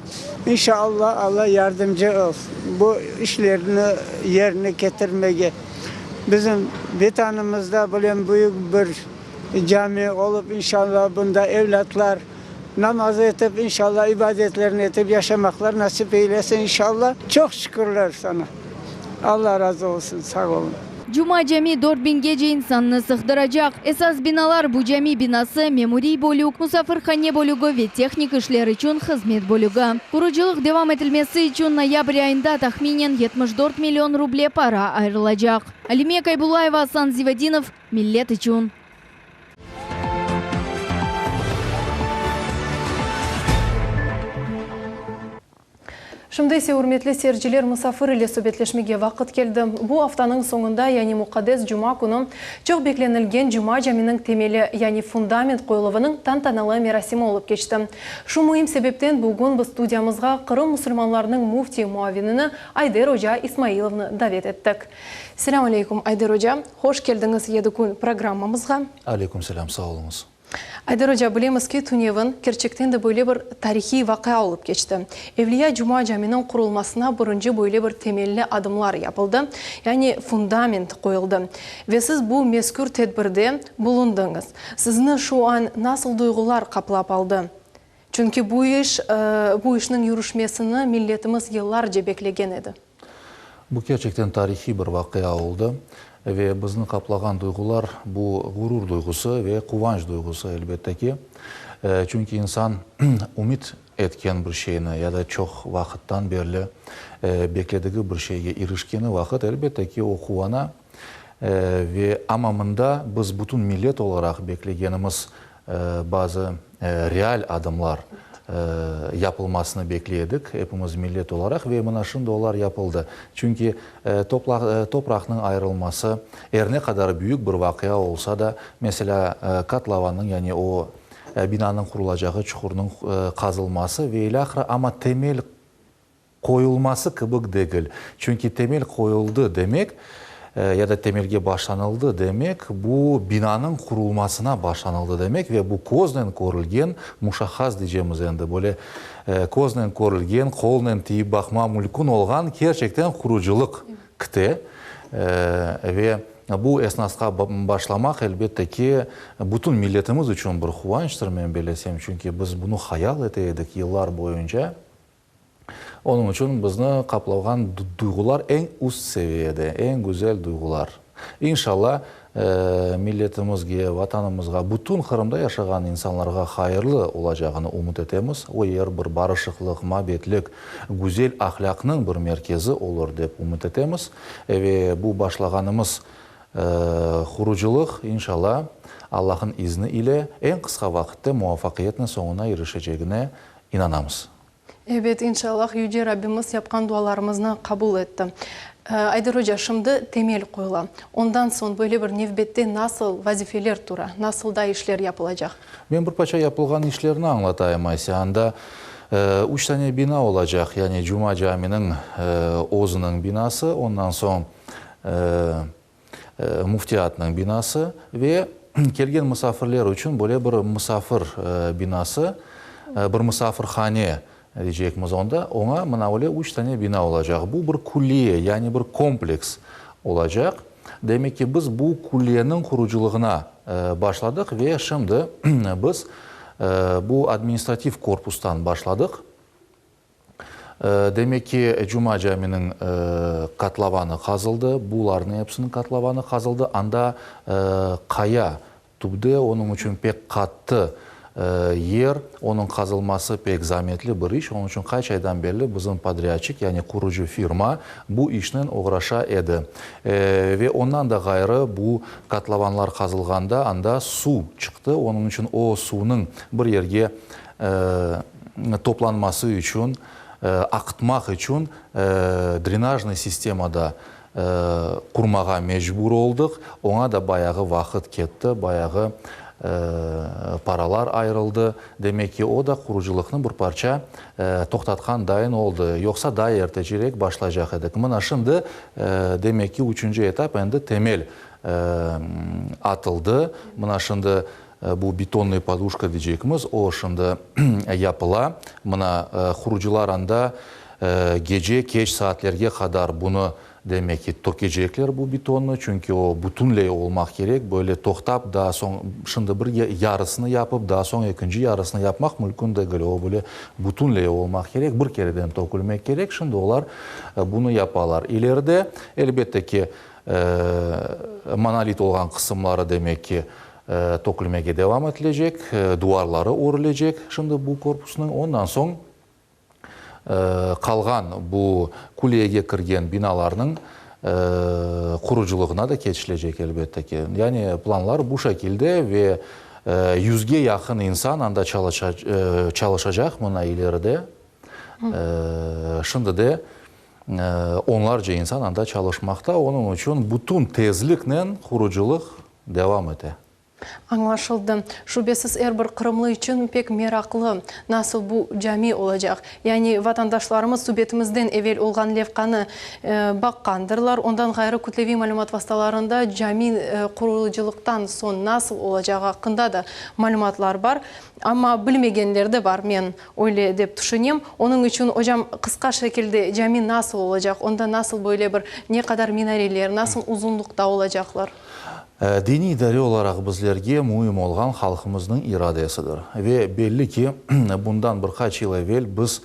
S11: İnşallah Alla yardımcı olsun bu işlerni yerine ketirmege. Bizim Vetanımızda bilem büyük bir cami olıp inşallah bunda evlâtlar Namaz etip, inşallah, ibadetlerini etip yaşamaqlar nasip eylesin, inşallah. Çoq şükürler sana. Alla razı olsun, sağ olun.
S7: Cuma cami dört biñgece insannı sığdıracaq. Esas binalar bu cami binası, memuriy bölük, musafirhane bölügi ve tehnik işler içün hızmet bölügi. Qurucılıq devam etilmesi içün noyabr ayında tahminen 74 million ruble para ayırılacaq. Alime Kaybullayeva, Asan Zivadinov, Millet içün.
S1: Şimdi ise, ürmetli seyirciler, musafir ile subetleşmege vaqıt keldi. Bu aftanıñ soñunda, yani muqaddes cuma künü, çoq beklenilgen Cuma caminiñ temeli, yani fundament qoyuluvınıñ tantanalı merasimi olıp keçti. Şu müim sebepten bugün biz studiyamızğa Qırım musulmanlarınıñ müfti muavinini Ayder oca İsmailovnı davet ettik. Selâm aleyküm, Ayder oca. Hoş keldiñiz Yedi kün programmamızğa.
S12: Aleyküm selâm, sağ oluñız.
S1: Ayder oca, bilemiz ki, tünevin kerçekten de böyle bir tarihiy vaqia olıp keçti. Evliya Cuma caminiñ qurulmasına birinci böyle bir temelli adımlar yapıldı, yani fundament qoyuldı. Ve siz bu mezkür tedbirde bulundıñız. Sizni şu an nasıl duyğular qaplap aldı? Çünki bu iş, bu işniñ yürüşmesini milletimiz yıllarca beklegen edi.
S12: Bu kerçekten tarihiy bir vaqia oldı ve bizni qaplağan duyğular, bu ğurur duyğusı ve quvanç duyğusı, elbette ki. Çünki insan ümüt etken bir şeyni ya da çoq vaqıttan berli bekledigi bir şeyge irişkeni vaqıt, elbette ki, o quvana. Ve amma mında biz bütün millet olaraq beklegenimiz bazı real adımlar yapılmasını bekley edik, epimiz millet olaraq, ve mına şimdi olar yapıldı. Çünki topraqnıñ ayırılması, er ne qadar büyük bir vaqia olsa da, meselâ, kotlovannıñ, yani o binanıñ qurulacağı çuqurnıñ qazılması ve ilâhre, amma temel qoyulması kibik degil. Çünki temel qoyuldı demek, Ya da temelge başlanıldı demek, bu binanıñ qurulmasına başlanıldı demek ve bu köznen körülgen, muşahhas diycemiz endi, böyle köznen körülgen, qolnen tiyip baqma mülkün olğan kerçekten qurucılıq kite. Ve bu esnasqa başlamaq, elbette ki, bütün milletimiz içün bir quvançtır, men bellesem, çünki biz bunı hayal ete edik yıllar boyunca. Onıñ içün bizni qaplağan duyğular eñ üst seviyede, eñ güzel duyğular. İnşalla, milletimizge, Vatanımızğa, bütün Qırımda yaşağan insanlarğa hayırlı olacağını ümüt etemiz. O yer bir barışıqlıq, mabetlik, güzel ahlâqnıñ bir merkezi olur, dep ümüt etemiz. Ve bu başlağanımız qurucılıq, inşalla, Allah'ın izni ile eñ qısqa vaqıtte muvafaqiyetnen soñuna irişecegine inanamız.
S1: Ebet, inşallah, Yüce Rabbimiz yapqan dualarımıznı qabul etti. Ayder oca, şimdi temel qoyula. Ondan soñ böyle bir nevbette nasıl vazifeler tura, nasıl da işler yapılacaq?
S12: Men bir parça yapılğan işlerni añlatayım, Ayse. Anda üç tane bina olacaq, yani Cuma caminiñ özüniñ binası, ondan soñ Müftiyatnıñ binası ve kelgen musafirler içün böyle bir musafir binası, bir musafirhane deycekmiz onda, oña mına öyle üç tane bina olacaq. Bu bir külliye, yani bir kompleks olacaq. Demek ki, biz bu külliyeniñ qurucılığına başladıq ve şimdi biz bu administrativ korpustan başladıq. Demek ki, Cuma caminiñ kotlovanı qazıldı, bularnıñ episiniñ kotlovanı qazıldı. Anda qaya tübde, onıñ içün pek qattı yer, onıñ qazılması pek zametli bir iş. Onıñ içün qaç aydan berli bizim podrâdçik, yani qurucı firma bu işnen oğraşa edi. Ve ondan da ğayrı, bu kotlovanlar qazılğanda anda suv çıqtı, onıñ içün o suvnıñ bir yerge toplanması içün, aqıtmaq içün drenajnıy sistema da qurmağa mecbur oldıq. Oña da bayağı vaqıt ketti, bayağı paralar ayırıldı. Demek ki, o da qurucılıqnı bir parça toqtatqan dayın oldı. Yoqsa daa ertecerek başlaycaq edik. Mına şimdi, demek ki, üçünci etap endi temel atıldı. Mına şimdi Bu betonnıy poduşka deycekmiz, o şimdi yapıla. Mına, qurucılar anda gece keç saatlerge qadar bunı, demek ki, tökecekler bu betonnı, çünki o bütünley olmaq kerek, böyle toqtap, daa soñ, şimdi bir yarısını yapıp, daa soñ ekinci yarısını yapmaq mümkün degil, o böyle bütünley olmaq kerek, bir kereden tökülmek kerek, şimdi olar bunı yapalar. İleride, elbette ki, monolit olğan qısımları, demek ki, Tökülmege devam etilecek, duvarları örülecek şimdi bu korpusnıñ. Ondan soñ qalğan bu külliyege kirgen binalarnıñ qurucılığına da keçilecek, elbette ki. Yani planlar bu şekilde ve yüzge yaqın insan anda çalışacaq mına ileride. Şimdi de onlarca insan anda çalışmaqta. Onıñ içün bütün tezliknen qurucılıq devam ete.
S1: Añlaşıldı. Şübesiz er bir qırımlı içün pek meraqlı, nasıl bu cami olacaq. Yani vatandaşlarımız subetimizden evel olğan levqanı baqqandırlar. Ondan ğayrı kütleviy malümat vastalarında cami qurucılıqtan soñ nasıl olacağı aqqında da malümatlar bar. Amma bilmegenler de bar, men öyle dep tüşünem. Onıñ içün, ocam, qısqa şekilde cami nasıl olacaq, onda nasıl böyle bir, ne qadar minareler, nasıl uzunlıqta olacaqlar?
S12: Diniy idare olaraq bizlerge müim olğan halqımıznıñ iradesidir. Ve belli ki, bundan bir qaç yıl evel biz,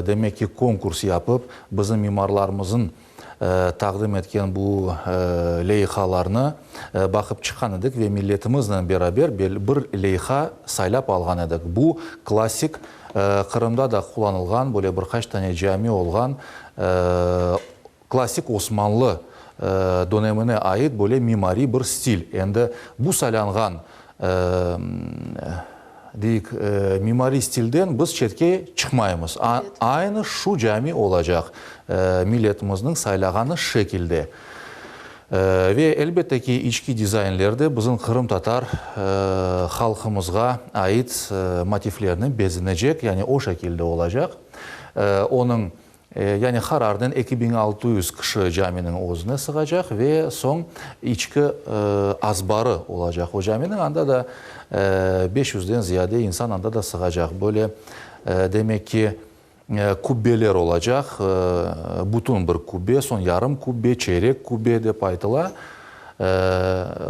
S12: demek ki, konkurs yapıp, bizim mimarlarımızın taqdim etken bu leyhalarnı baqıp çıqqan edik ve milletimiznen beraber bir leyha saylap alğan edik. Bu klassik, Qırımda da qullanılğan, böyle bir qaç tane cami olğan klassik osmanlı dönemine ait böyle mimariy bir stil. Endi bu saylanğan, deyik, mimariy stilden biz çetke çıqmaymız. Aynı şu cami olacaq, milletimizniñ saylağanı şekilde. Ve, elbette ki, içki dizaynler de bizim qırımtatar halqımızğa ait motivlernen bezenecek, yani o şekilde olacaq. Onıñ. Yani qararnen 2600 kişi caminiñ özüne sığacaq ve soñ içki azbarı olacaq o caminiñ, anda da 500-den ziyade insan anda da sığacaq. Böyle, demek ki, kubbeler olacaq, bütün bir kubbe, soñ yarım kubbe, çeyrek kubbe dep aytıla.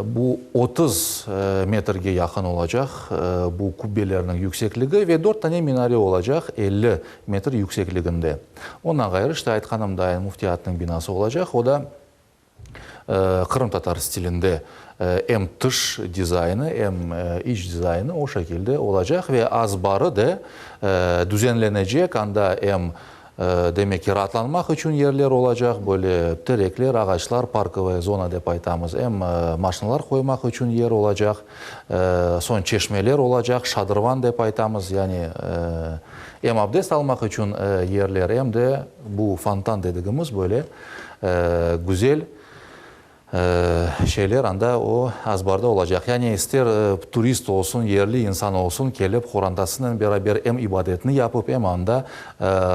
S12: Bu 30 metrge yaqın olacaq bu kubbelerniñ yüksekligi ve dört tane minare olacaq 50 metr yüksekliginde. Ondan ğayrı, işte, aytqanımday, müftiyatnıñ binası olacaq, o da qırımtatar stilinde em tış dizaynı, em iç dizaynı o şekilde olacaq ve azbarı da düzenlenecek, anda em, demek ki, raatlanmaq içün yerler olacaq, böyle terekler, ağaçlar, parkovaya zona dep aytamız, em maşinalar qoymaq içün yer olacaq, soñ çeşmeler olacaq, şadırvan dep aytamız, yani em abdest almaq içün yerler, em de bu fontan dedigimiz böyle güzel şeyler anda o azbarda olacaq. Yani ister turist olsun, yerli insan olsun, kelip qorantasınen beraber em ibadetni yapıp, em anda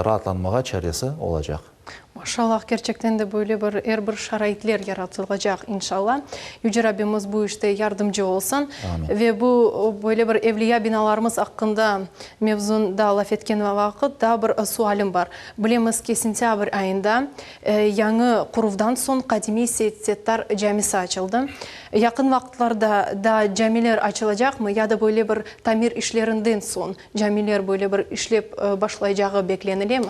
S12: raatlanmağa çaresi olacaq.
S1: Maşallah, kerçekten de böyle bir er bir şaraitler yaratılacaq, inşallah. Yüce Rabbimiz bu işte yardımcı olsun.
S12: Amin.
S1: Ve bu böyle bir evliya binalarımız aqqında mevzunda laf etken vaqıt daa bir sualim bar. Bilemiz ki, sentâbr ayında Yañı quruvdan soñ qadimiy Seit-Settar camisi açıldı. Yaqın vaqıtlarda daa camiler açılacaqmı ya da böyle bir tamir işlerinden soñ camiler böyle bir işlep başlaycağı beklenilemi?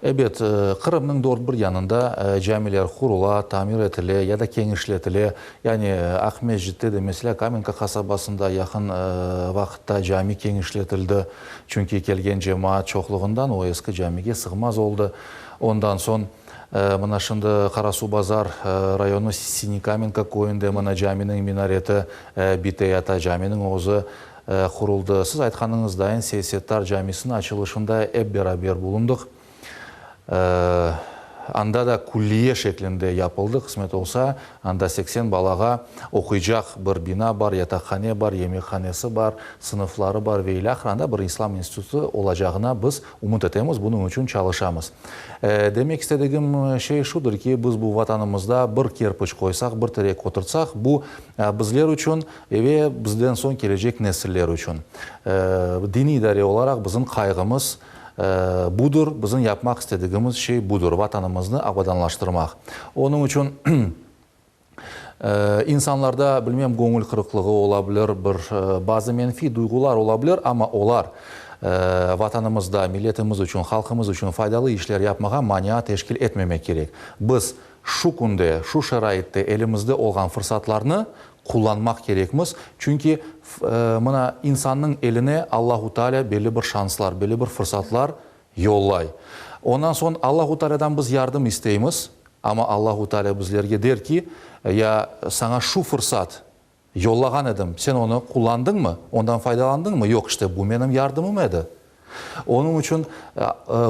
S12: Ebet, Qırımnıñ dört bir yanında camiler qurula, tamir etile ya da keñişletile. Yani Aqmescitte de, meselâ, Kamenka qasabasında yaqın vaqıtta cami keñişletildi, çünki kelgen cemaat çoqluğından o eski camige sığmaz oldı. Ondan soñ, mına şimdi Qarasuvbazar rayonı Sinikamenka köyünde mına caminiñ minareti biteyata, caminiñ özü quruldı. Siz aytqanıñız dayın, Seysettar camisiniñ açılışında ep beraber bulundıq. Anda da külliye şeklinde yapıldı, qısmet olsa, anda 80 balağa oquycaq bir bina bar, yataqhane bar, yemekhanesi bar, sınıfları bar ve ilâhre, anda bir İslam institutı olacağına biz Ümüt etemiz, bunıñ içün çalışamız. Demek istedigim şey şudır ki, biz bu Vatanımızda bir kerpiç qoysaq, bir terek oturtsaq, bu bizler içün ve bizden soñ kelecek nesiller içün. Diniy idare olaraq bizim qayğımız budır, bizim yapmaq istedigimiz şey budır, Vatanımıznı abadanlaştırmaq. Onıñ içün İnsanlarda, bilmem, göñül qırıqlığı ola bilir, bir bazı menfiy duyğular ola bilir, amma olar Vatanımızda milletimiz içün, halqımız içün faydalı işler yapmağa mania teşkil etmemek kerek. Biz şu künde, şu şaraitte elimizde olğan fırsatlarnı qullanmaq kerekmiz, çünki mına insannıñ eline Allahu Teala belli bir şanslar, belli bir fırsatlar yollay. Ondan soñ Allahu Tealadan biz yardım isteymiz, amma Allahu Teala bizlerge der ki, Ya saña şu fırsat yollağan edim, sen onı qullandıñmı, ondan faydalandıñmı? Yoq, işte bu menim yardımım edi. Onıñ içün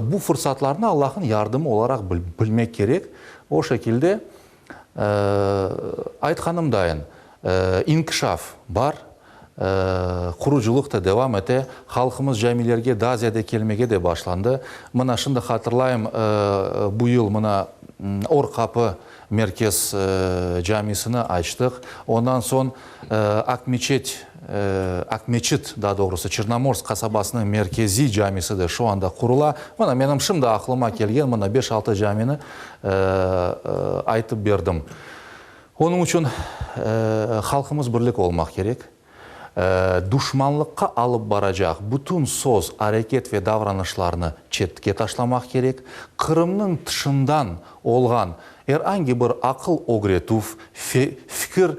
S12: bu fırsatlarnı Allah'ın yardımı olaraq bilmek kerek. O şekilde Aytqanımdayın, inkişaf bar, qurucılıq da devam ete, halqımız camilerge daa ziyade kelmege de başlandı. Mına şimdi hatırlayım, bu yıl mına Or Qapı merkez camisini açtıq. Ondan soñ Aqmeçet, Aqmeçit, daa doğrusı, Çernomorsk qasabasınıñ merkeziy camisi de şu anda qurula. Mına menim şimdi aqlıma kelgen mına beş-altı camini aytıp berdim. Onıñ içün halqımız birlik olmaq kerek. Duşmanlıqqa alıp baracaq bütün söz, areket ve davranışlarnı çetke taşlamaq kerek. Qırımnıñ tışından olğan er angi bir aqıl ögretüv, fikir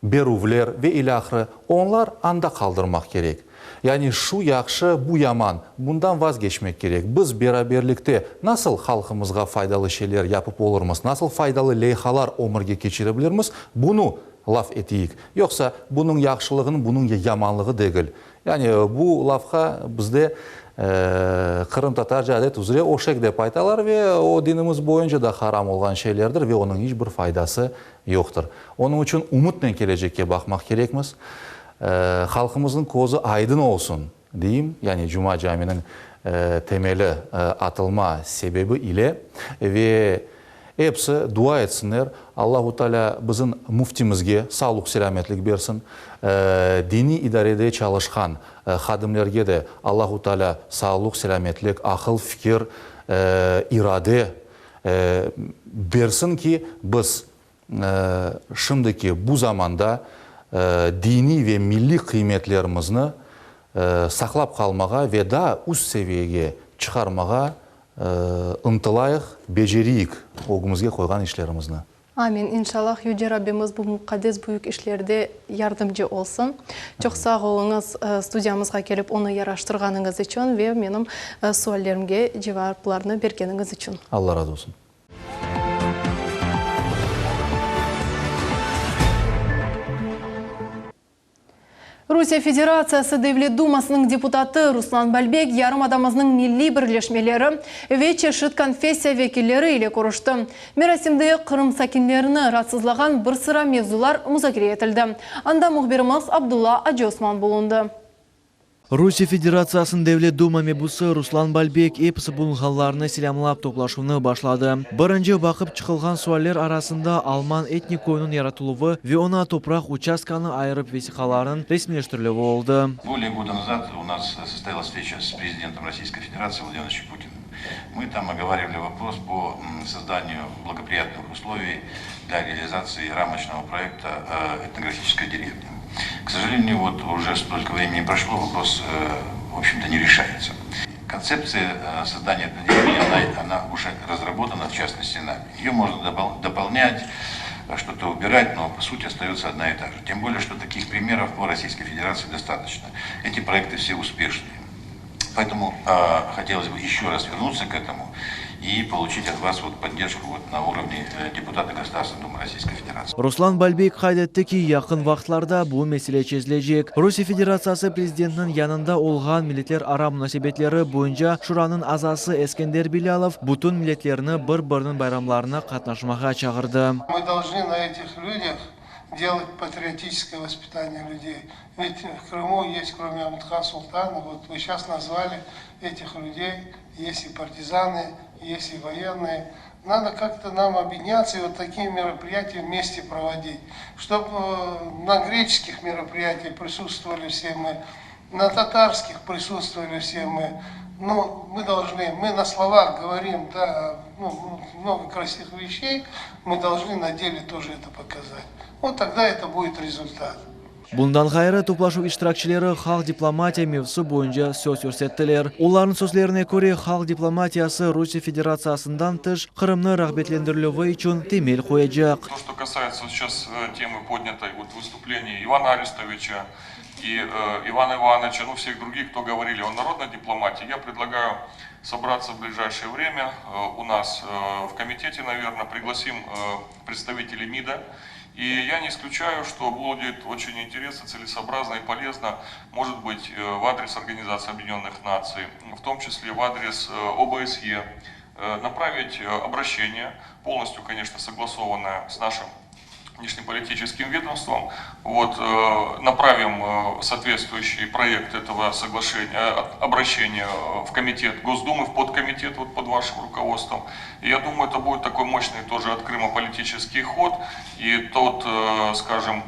S12: berüvler ve ilâhre, onlar anda qaldırmaq kerek. Yani şu yahşı, bu yaman, bundan vazgeçmek kerek. Biz beraberlikte nasıl halqımızğa faydalı şeyler yapıp olurmız, nasıl faydalı leyhalar ömürge keçirebilirmiz, bunı laf eteyik. Yoqsa, bunıñ yahşılığın, bunıñ yamanlığı degil. Yani bu lafqa bizde qırımtatarca adet üzre öşek dep aytalar ve o dinimiz boyunca da haram olğan şeylerdir ve onıñ iç bir faydası yoqtır. Onıñ içün ümütnen kelecekke baqmaq kerekmiz. Halqımıznıñ közü aydın olsun, deyim, yani Cuma caminiñ. temeli atılma sebebi ile ve episi dua etsinler, Allahu Teala bizim müftimizge sağlıq-selâmetlik bersin, diniy idarede çalışqan hadimlerge de Allahu Teala sağlıq-selâmetlik, aqıl-fikir, irade bersin ki, biz şimdiki bu zamanda diniy ve milliy qıymetlerimizni saqlap qalmağa ve daa üst seviyege çıqarmağa ıntılayıq, beceriyik ögümizge qoyğan işlerimizni.
S1: Amin. İnşallah, Yüce Rabbimiz bu muqaddes büyük işlerde yardımcı olsun. Çoq sağ oluñız, studiyamızğa kelip onı yaraştırğanıñız içün ve menim suallerimge cevaplarnı bergeniñiz içün.
S12: Alla razı olsun.
S1: Rusiye Federatsiyası Devlet Dumasınıñ deputatı Ruslan Balbek yarımadamıznıñ milliy birleşmeleri ve çeşit konfessiya vekilleri ile körüşti. Merasimde Qırım sakinlerini raatsızlağan bir sıra mevzular muzakere etildi. Anda mühbirimiz Abdulla Acıosman bulundı.
S19: Rusiye Federatsiyasınıñ Devlet Duma mebusı Ruslan Balbek episi bulunğanlarnı selâmlap toplaşuvnı başladı. Birinci baqıp çıqılğan sualler arasında alman etnik köyüniñ yaratıluvı ve oña topraq uçastkanı ayırıp vesiqalarnıñ resmiyleştirilüvi oldı.
S3: Bolее года назад у нас состоялась встреча с президентом Российской Федерации Владимиром Владимировичем Путиным. Мы там оговаривали вопрос по созданию благоприятных условий для реализации рамочного проекта Этнографическая деревня. К сожалению, вот уже столько времени прошло, вопрос, в общем-то, не решается. Концепция создания этой деревни, она, она уже разработана, в частности, нами. Ее можно дополнять, что-то убирать, но по сути остается одна и та же. Тем более, что таких примеров по Российской Федерации достаточно. Эти проекты все успешные. Поэтому э, хотелось бы еще раз вернуться к этому и получить от вас вот поддержку вот на уровне депутата Государственной Думы Российской Федерации.
S19: Ruslan Balbek qayd etti ki, yaqın vaqıtlarda bu mesele çezilecek. Rusiye Federatsiyası Prezidentiniñ yanında olğan Milletlerara munasebetleri boyunca Şuranıñ azası Eskender Bilâlov bütün milletlerni bir-biriniñ bayramlarına qatnaşmağa çağırdı.
S20: Мы должны на этих людях делать патриотическое воспитание людей. Ведь в Крыму есть, кроме Амет-Хан Султана, вот вы сейчас назвали этих людей, есть и партизаны, есть и военные. Надо как-то нам объединяться и вот такие мероприятия вместе проводить. Чтобы на греческих мероприятиях присутствовали все мы, на татарских присутствовали все мы. Ну, мы должны, мы на словах говорим, да, ну, много красивых вещей, мы должны на деле тоже это показать. Вот тогда это будет результат.
S19: Bundan ğayrı, toplaşuv iştirakçileri halq diplomatiya mevzusı boyunca söz yürsettiler. Olarnıñ sözlerine köre, halq diplomatiyası Rusiye Federatsiyasından tış Qırımnı rağbetlendirilüvi içün temel qoyacaq.
S15: То, что касается вот сейчас темы, поднятой вот в выступлении Ивана Арестовича и Ивана Ивановича, ну всех других, кто говорили о народной дипломатии, я предлагаю собраться в ближайшее время у нас в комитете, наверное, пригласим представителей МИДа. И я не исключаю, что будет очень интересно, целесообразно и полезно, может быть, в адрес Организации Объединенных Наций, в том числе в адрес ОБСЕ, направить обращение, полностью, конечно, согласованное с нашим внешнеполитическим ведомством. Вот, направим соответствующий проект этого соглашения, обращения в комитет Госдумы, в подкомитет вот под вашим руководством. И я думаю, это будет такой мощный тоже от Крыма политический ход и тот, скажем,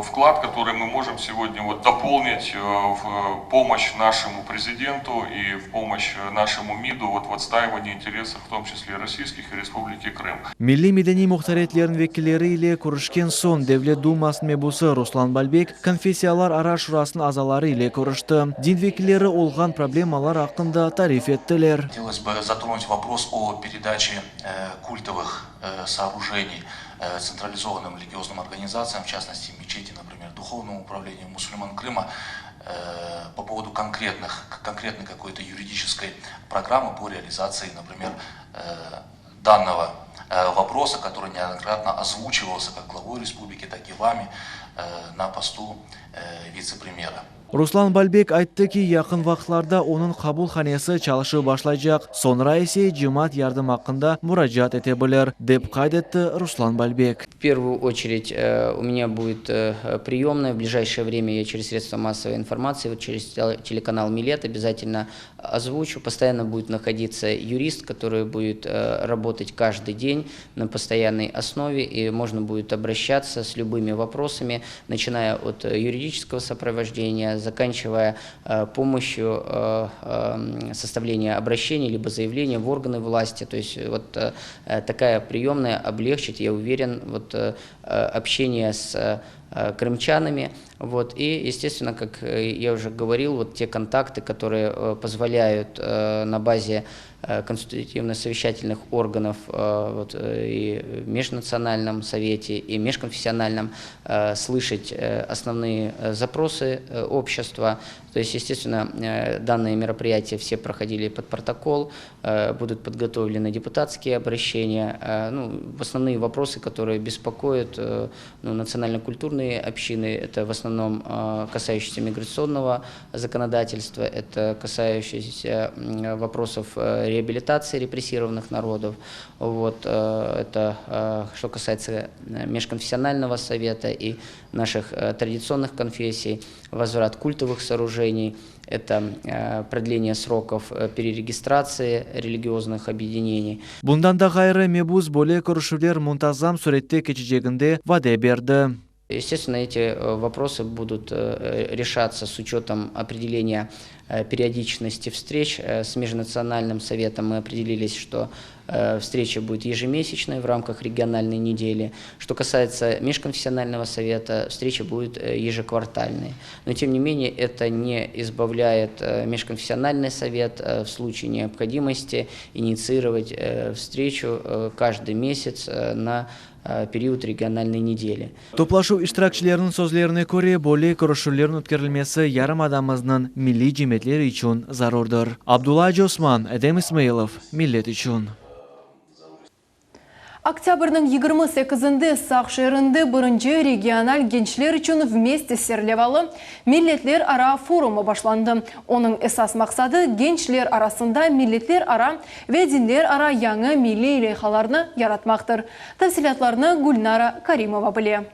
S15: вклад, который мы можем сегодня вот дополнить в помощь нашему президенту и в помощь нашему МИДу вот в отстаивании интересов, в том числе и российских, и Республики Крым.
S19: Milliy medeniy muhtariyetlerniñ vekilleri ile körüşken soñ Devlet Dumasınıñ mebusı Ruslan Balbek Konfessiyalarara şurasınıñ azaları ile körüşti. Din vekilleri olğan problemalar aqqında tarif ettiler.
S12: Хотелось бы затронуть вопрос о передаче культовых сооружений централизованным религиозным организациям, в частности мечети, например, Духовному управлению мусульман Крыма, по поводу конкретных, конкретной какой-то юридической программы по реализации, например, данного вопроса, который неоднократно озвучивался как главой республики, так и вами на посту вице-премьера.
S19: Ruslan Balbek ayttı ki, yaqın vaqıtlarda onıñ qabulhanesi çalışıp başlaycaq, soñra ise cemaat yardım aqqında muracaat ete bilir, dep qayd etti Ruslan Balbek.
S8: В первую очередь у меня будет приемная. В ближайшее время я через средства массовой информации, вот через телеканал Милет обязательно. озвучу. Постоянно будет находиться юрист, который будет работать каждый день на постоянной основе, и можно будет обращаться с любыми вопросами, начиная от юридического сопровождения, заканчивая помощью составления обращений либо заявления в органы власти. То есть вот такая приемная облегчит, я уверен, вот, общение с крымчанами. Вот. И, естественно, как я уже говорил, вот те контакты, которые позволяют на базе консультативно-совещательных органов вот, и в Межнациональном совете, и межконфессиональном слышать основные запросы общества. То есть, естественно, данные мероприятия все проходили под протокол, будут подготовлены депутатские обращения. Ну, основные вопросы, которые беспокоят ну, национально-культурные общины, это в основном касающиеся миграционного законодательства, это касающиеся вопросов реабилитации репрессированных народов, вот, это что касается межконфессионального совета и наших традиционных конфессий, возврат культовых сооружений, это продление сроков перерегистрации религиозных объединений.
S19: Bundan da ğayrı mebus böyle körüşüvler muntazam sürette keçeceginde vade berdi.
S8: Естественно, эти вопросы будут решаться с учетом определения периодичности встреч. С Межнациональным советом мы определились, что встреча будет ежемесячной в рамках региональной недели. Что касается Межконфессионального совета, встреча будет ежеквартальной. Но, тем не менее, это не избавляет Межконфессиональный совет в случае необходимости инициировать встречу каждый месяц на период региональной недели.
S19: Toplaşuv iştirakçileriniñ sözlerine köre, böyle körüşüvlerniñ ötkerilmesi yarımadamıznıñ milliy cemiyetleri içün zarurdır. Abdulla Acıosman, Edem İsmailov, Millet içün.
S1: Oktâbrniñ 28-inde Saq şeerinde birinci regional gençler içün Вместе serlevalı milletlerara forumı başlandı. Onıñ esas maqsadı gençler arasında milletlerara ve dinlerara yañı milliy leyhalarnı yaratmaqtır. Tafsilâtlarnı Gülnara Karimova bile.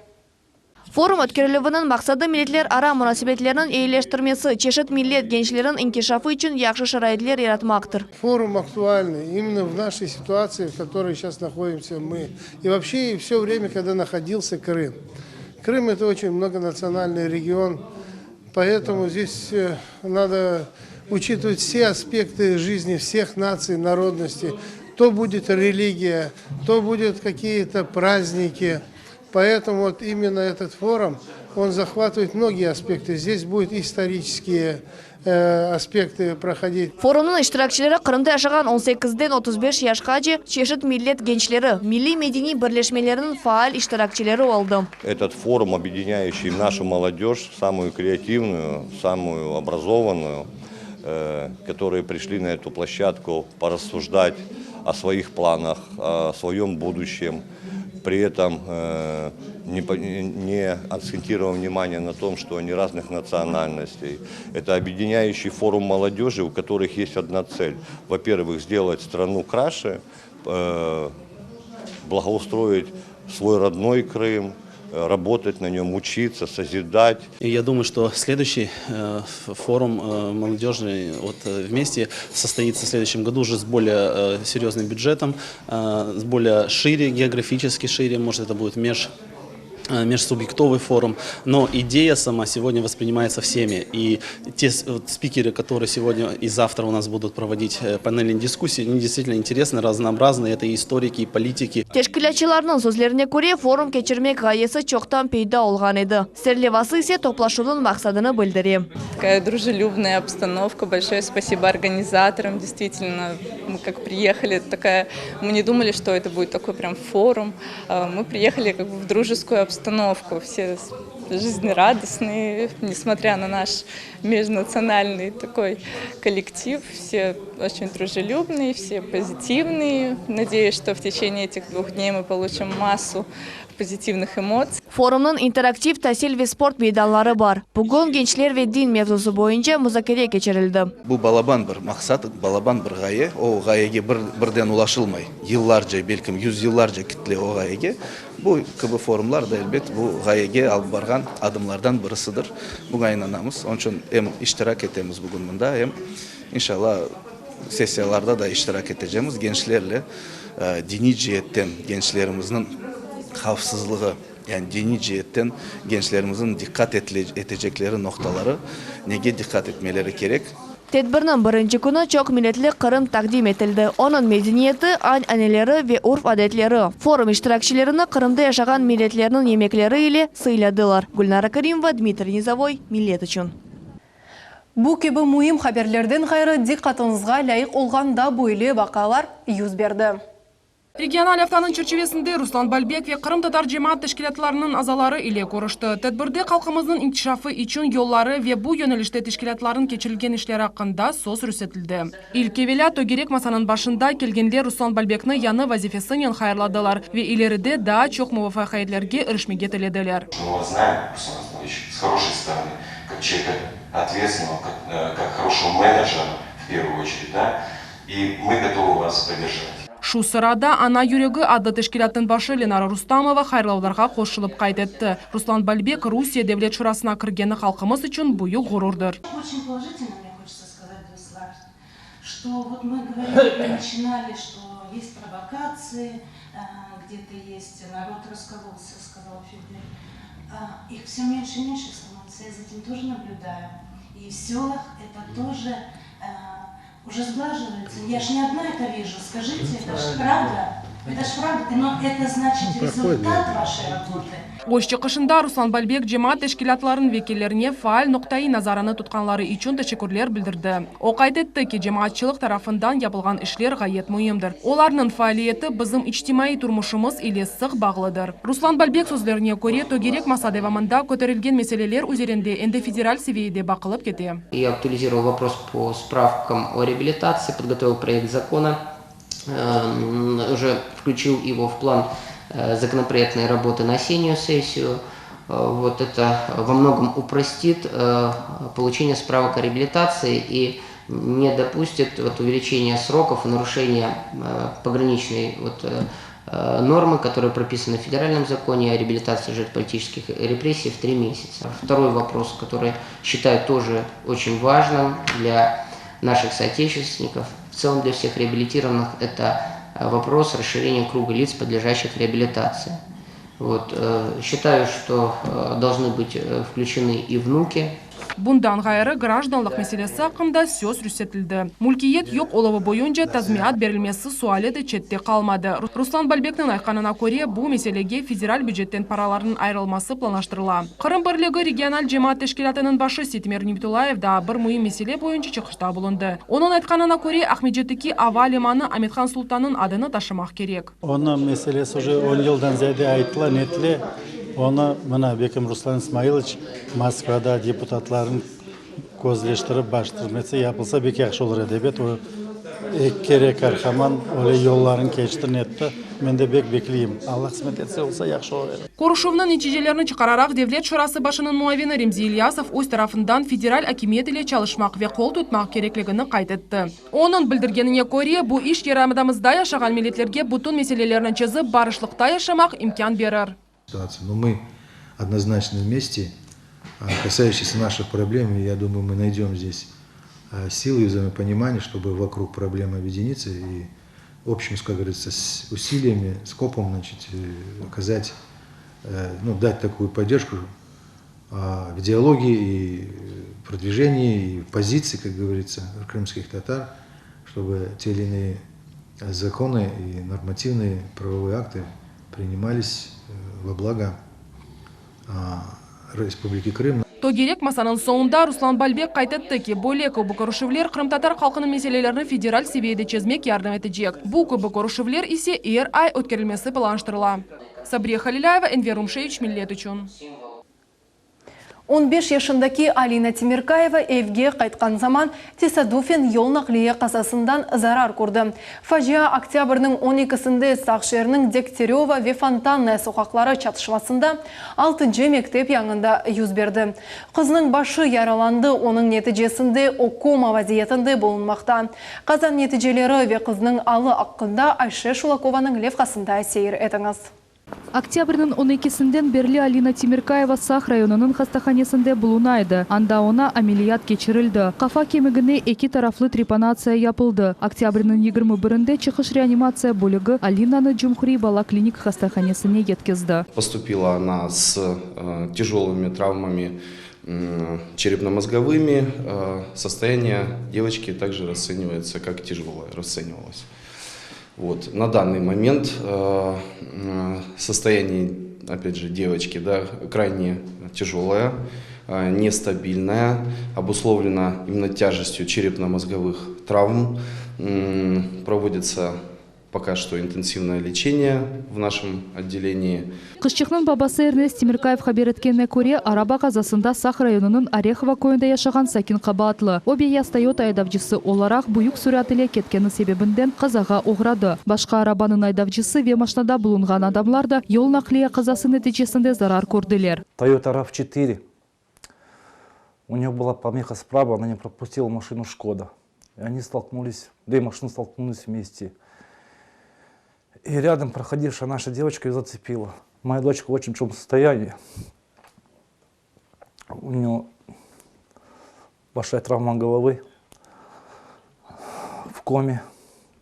S7: Forum ötkerilüviniñ maqsadı milletlerara munasebetlerniñ eyileştirmesi, çeşit millet gençleriniñ inkişafı içün yahşı şaraitler yaratmaqtır.
S20: Форум актуальный именно в нашей ситуации, в которой сейчас находимся мы. И вообще и все время, когда находился Крым. Крым это очень многонациональный регион, поэтому здесь надо учитывать все аспекты жизни всех наций, народностей. То будет религия, то будут какие-то праздники. Поэтому вот именно этот форум, он захватывает многие аспекты. Здесь будут исторические э, аспекты проходить.
S7: Forumnıñ iştirakçileri Qırımda yaşağan 18-den 35 yaşqace çeşit millet gençleri, milliy medeniy birleşmeleriniñ faal iştirakçileri oldı.
S13: Этот форум, объединяющий нашу молодежь, самую креативную, самую образованную, э, которые пришли на эту площадку порассуждать о своих планах, о своем будущем, при этом э, не, не акцентировав внимание на том, что они разных национальностей. Это объединяющий форум молодежи, у которых есть одна цель. Во-первых, сделать страну краше, э, благоустроить свой родной Крым, э, работать на нем, учиться, созидать.
S14: И я думаю, что следующий э, форум э, молодежный вот, вместе состоится в следующем году уже с более серьезным бюджетом, с более шире, географически шире, может это будет меж межсубъектовый форум, но идея сама сегодня воспринимается всеми. И те вот, спикеры, которые сегодня и завтра у нас будут проводить панельные дискуссии, они действительно интересны, разнообразны. Это и историки, и политики.
S7: Teşkilâtçılarnıñ sözlerine köre forum keçirmek ğayesi çoqtan peyda olğan edi. Serlevası ise toplaşuvnıñ maqsadını bildire.
S16: Такая дружелюбная обстановка. Большое спасибо организаторам. Действительно, мы как приехали, такая, мы не думали, что это будет такой прям форум. Мы приехали как бы в дружескую обстановку. Все жизнерадостные, несмотря на наш межнациональный такой коллектив. Все очень дружелюбные, все позитивные. Надеюсь, что в течение этих двух дней мы получим массу позитивных эмоций.
S7: Forumnıñ interaktiv tasil ve sport meydanları bar. Bugün gençler ve din mevzusı boyunca muzakere keçirildi.
S17: Bu balaban bir maqsat, balaban bir ğaye. O ğayege bir birden ulaşılmay. Yıllarca, belkim yüz yıllarca ketile o ğayege. Bu kibi forumlar da elbet bu ğayege alıp barğan adımlardan birisidir. Buña inanamız. Onıñ içün em iştirak etemiz bugün mında, em. İnşallah, sessiyalarda da iştirak etecemiz gençlerle diniy ceetten gençlerimizniñ havfsızlığı, yani diniy ceetten gençlerimizniñ diqqat etecekleri noqtaları, nege diqqat etmeleri kerek.
S2: Tedbirniñ birinci künü çoq milletli Qırım taqdim etildi, onıñ medeniyeti, an-aneleri ve urf-adetleri. Forum iştirakçilerini Qırımda yaşağan milletlerniñ yemekleri ile sıyladılar. Gülnara Kerimova, Dmitriy Nizovoy, Millet içün.
S1: Bu kibi müim haberlerden ğayrı diqqatıñızğa lâyıq olğan da böyle vaqialar yüz berdi.
S18: Regional aftanıñ çerçivesinde Ruslan Balbek ve qırımtatar cemaat teşkilâtlarınıñ azaları ile körüşti. Tedbirde halqımıznıñ inkişafı içün yolları ve bu yönelişte teşkilâtlarnıñ keçirilgen işleri aqqında söz yürsetildi. İlk evelâ tögerek masanıñ başında kelgenler Ruslan Balbekni yañı vazifesinen hayırladılar ve ileride daa çoq muvafaqiyetlerge irişmege tilediler.
S21: Мы вас знаем, Руслан Асланович, с хорошей стороны, как человека ответственного, как хорошего менеджера, в первую очередь, да, и мы готовы вас поддержать.
S18: Şu sırada Ana yüregi adlı teşkilâtnıñ başı Lenara Rustamova hayırlavlarğa qoşulıp qayd etti, Ruslan Balbek Rusiye Devlet Şurasına kirgeni halqımız içün büyük ğururdır.
S24: Oçen polojitelno mne hoçetsâ skazat v dvüh slovah, çto vot mı govorili, naçinali, çto est provokatsii, gde-to est narod raskololsâ, skazal Fedor, ih vsё menşe i menşe stanovitsâ, ya za etim тоже nablüdayu, i v sёlах eto тоже Уже sglаживается. Я ж не одна это вижу. Скажите, это ж правда? Это ж правда? Но это значит результат вашей работы.
S18: Öz çıqışında Ruslan Balbek cemaat teşkilâtlarınıñ vekillerine faal noqtaiy nazarını tutqanları içün teşekkürler bildirdi. O qayd etti ki, cemaatçılıq tarafından yapılğan işler ğayet müimdir. Olarnıñ faaliyeti bizim içtimaiy turmuşımız ile sıq bağlıdır. Ruslan Balbek sözlerine köre, tögerek masa devamında köterilgen meseleler üzerinde endi federal seviyede baqılıp kete.
S8: Я актуализировал вопрос по справкам о реабилитации, подготовил проект закона, уже включил его в план законопроектной работы на осеннюю сессию. Вот это во многом упростит получение справок о реабилитации и не допустит вот увеличения сроков и нарушения пограничной вот нормы, которые прописаны в федеральном законе о реабилитации жертв политических репрессий в три месяца. Второй вопрос, который считаю тоже очень важным для наших соотечественников, в целом для всех реабилитированных, это вопрос расширения круга лиц, подлежащих реабилитации. Вот, считаю, что должны быть включены и внуки
S18: Bundan ğayrı, grajdanlıq meselesi aqqında söz yürsetildi. Mülkiyet yoq oluvı boyunca tazminat berilmesi suali de çette qalmadı. Ruslan Balbekniñ aytqanına köre, bu meselege federal bücetten paralarnıñ ayırılması planlaştırıla. Qırım birligi regional cemaat teşkilâtınıñ başı Seytmer Nimetullayev daa bir müim mesele boyunca çıqışta bulundı. Onıñ aytqanına köre, Aqmescitteki ava limanı Amethan Sultannıñ adını taşımaq kerek.
S25: Onıñ meselesi uje on yıldan ziyade aytıla, netile. Onı, mına, bekim Ruslan İsmailoviç Moskvada deputatlarnı közleştirip, baştırmetse, yapılsa bek yahşı olur edi. Ebet, o eki kere Karhaman öyle yollarını keçti, netti. Men de bek bekleyim. Alla qısmet etse, olsa yahşı olur edi.
S18: Körüşüvniñ neticelerini çıqararaq, Devlet Şurası başınıñ muavini Remzi İlyasov öz tarafından federal akimiyet ile çalışmaq ve qol tutmaq kerekligini qayd etti. Onıñ bildirgenine köre, bu iş yarımadamızda yaşağan milletlerge bütün meselelerni çezip, barışlıqta yaşamaq imkân berir.
S22: Но мы однозначно вместе, касающиеся наших проблем, я думаю, мы найдем здесь силы и взаимопонимание, чтобы вокруг проблемы объединиться и общим, как говорится, с усилиями, скопом, значит, оказать, ну, дать такую поддержку в диалоге и продвижении, и позиции, как говорится, крымских татар, чтобы те или иные законы и нормативные правовые акты принимались во благо Республики Крым.
S18: Tögerek masanıñ soñunda Ruslan Balbek qayd etti ki, böyle kibi körüşüvler qırımtatar halqınıñ meselelerini federal seviyede çezmek yardım etecek. Bu kibi körüşüvler ise er ay ötkerilmesi planlaştırıla. Sabriye Halilâyeva, Enver Rumşeviç, Millet içün.
S1: 15 yaşındaki Alina Temirkayeva evge qaytqan zaman tesadufen yol naqliye qazasından zarar kördi. Facia oktâbrniñ on ekisinde Saq şeeriniñ Degtâröva ve Fontannaya soqaqları çatışmasında altıncı mektep yanında yüz berdi. Qıznıñ başı yaralandı, onıñ neticesinde o koma vaziyetinde bulunmaqta. Qazanıñ neticeleri ve qıznıñ alı aqqında Ayşe Şulakovanıñ levhasında seyir etiñiz.
S4: Oktâbrniñ on ekisinden berli Alina Temirkayeva Saq rayonınıñ hastahanesinde buluna edi. Anda oña ameliyat keçirildi, qafa kemigine eki taraflı trepanatsiya yapıldı. Oktâbrniñ 21-nde çıqış reanimatsiya bölügi Alinanı Cumhuriy bala klinik hastahanesine yetkizdi.
S5: Postupila ona s tяжелыми травмами черепно-мозговыми. Состояние девочки также расценивается как тяжелое, расценивалось. Вот. На данный момент состояние, опять же, девочки, да, крайне тяжелое, нестабильное, обусловлено именно тяжестью черепно-мозговых травм. Проводится пока что интенсивное лечение в нашем отделении.
S4: Qızçıqnıñ babası Ernest Temirkayev haber etkenine köre, araba qazasında Saq rayonınıñ Orehovo köyünde yaşağan sakin qabaatlı. O, beyaz Toyota aydavcısı olaraq büyük sürat ile ketkeni sebebinden qazağa oğradı. Başqa arabanıñ aydavcısı ve maşnada bulunğan adamlar da yol naqliye qazası neticesinde zarar kördiler.
S9: Toyota Rav четыре. У нее была помеха справа, она не пропустила машину Шкода. И они столкнулись, две машины столкнулись вместе. И рядом проходившая наша девочка ее зацепила. Моя дочка в очень тяжелом состоянии. У нее большая травма головы, в коме,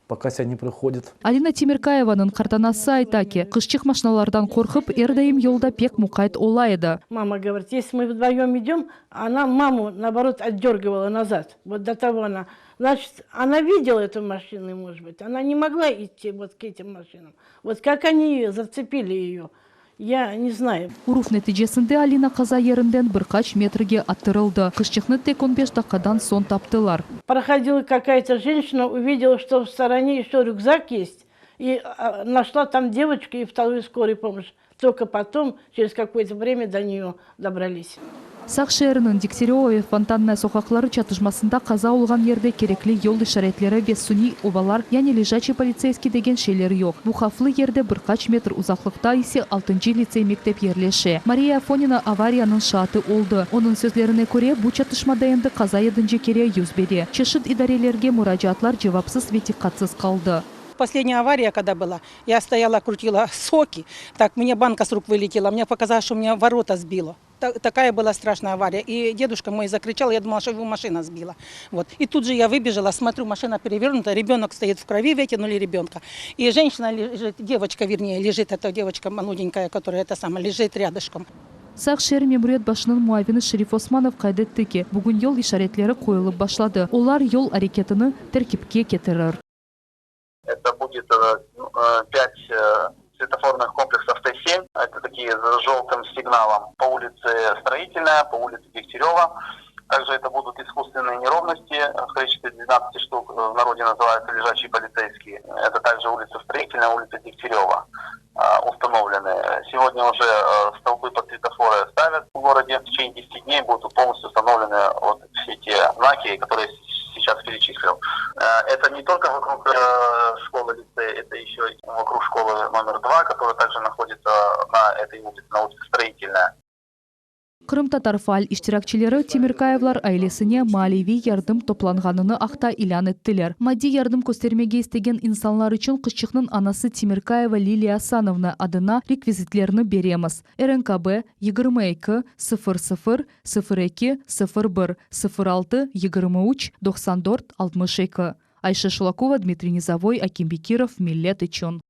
S9: пока себя не приходит.
S4: Alina Temirkayevanıñ qartanası ayta ki, qızçıq maşnalardan qorqıp, er daim yolda pek muqayt ola edi.
S10: Мама говорит, если мы вдвоем идем, она маму, наоборот, отдергивала назад. Вот до того она. Значит, она видела эту машину, может быть. Она не могла идти вот к этим машинам. Вот как они ее зацепили ее, я не знаю.
S4: Uruv neticesinde Alina qaza yerinden bir qaç metrge attırıldı. Qızçıqnı tek 15 daqqadan soñ taptılar.
S10: Проходила какая-то женщина, увидела, что в стороне еще рюкзак есть, и нашла там девочку и вторую скорую помощь. Только потом, через какое-то время, до нее добрались.
S4: Saq şeeriniñ Degtyarevo ve Fontannaya soqaqları çatışmasında qaza olğan yerde kerekli yol işaretleri ve suniy obalar, yani lejaçiy politseyskiy degen şeyler yoq. Bu havflı yerde bir qaç metr uzaqlıqta ise altıncı litsey mektep yerleşe. Mariya Afonina avariyanıñ şaatı oldı. Onıñ sözlerine köre, bu çatışmada endi qaza yedinci kere yüz bere. Çeşit idarelerge muracaatlar cevapsız ve diqqatsız qaldı.
S23: Последняя авария, когда была, я стояла, крутила соки, так мне банка с рук вылетела, мне показалось, что меня ворота сбило. Такая была страшная авария. И дедушка мой закричал, я думала, что его машина сбила. Вот. И тут же я выбежала, смотрю, машина перевернута, ребенок стоит в крови, вытянули ребенка. И женщина лежит, девочка, вернее, лежит, эта девочка молоденькая, которая это самое, лежит рядышком.
S4: Saq şeer memuriyet başınıñ muavini Şerif Osmanov qayd etti ki, bugün yol işaretleri qoyulıp başladı. Olar yol areketini tertipke ketirir.
S26: Это будет ну, пять светофорных комплексов Т7. Это такие с желтым сигналом по улице Строительная, по улице Дегтярева. Также это будут искусственные неровности в количестве 12 штук, в народе называются лежачие полицейские. Это также улица Строительная, улица Дегтярева установлены. Сегодня уже столбы под светофоры ставят в городе. В течение 10 дней будут полностью установлены вот все те знаки, которые сейчас перечислил. Это не только вокруг школы лицея, это еще и вокруг школы номер 2, которая также находится на этой улице, на улице Строительная.
S4: Qırımtatar faal iştirakçileri Temirkayevlar ailesine maliyeviy yardım toplanğanını aqta ilân ettiler. Maddiy yardım köstermege istegen insanlar içün qızçıqnıñ anası Temirkayeva Liliya Asanovna adına rekvizitlerni beremiz. RNKB 22 00 02 01 06 23 94 62. Ayşe Şulakova, Dmitriy Nizavoy, Akim Bekirov, Millet içün.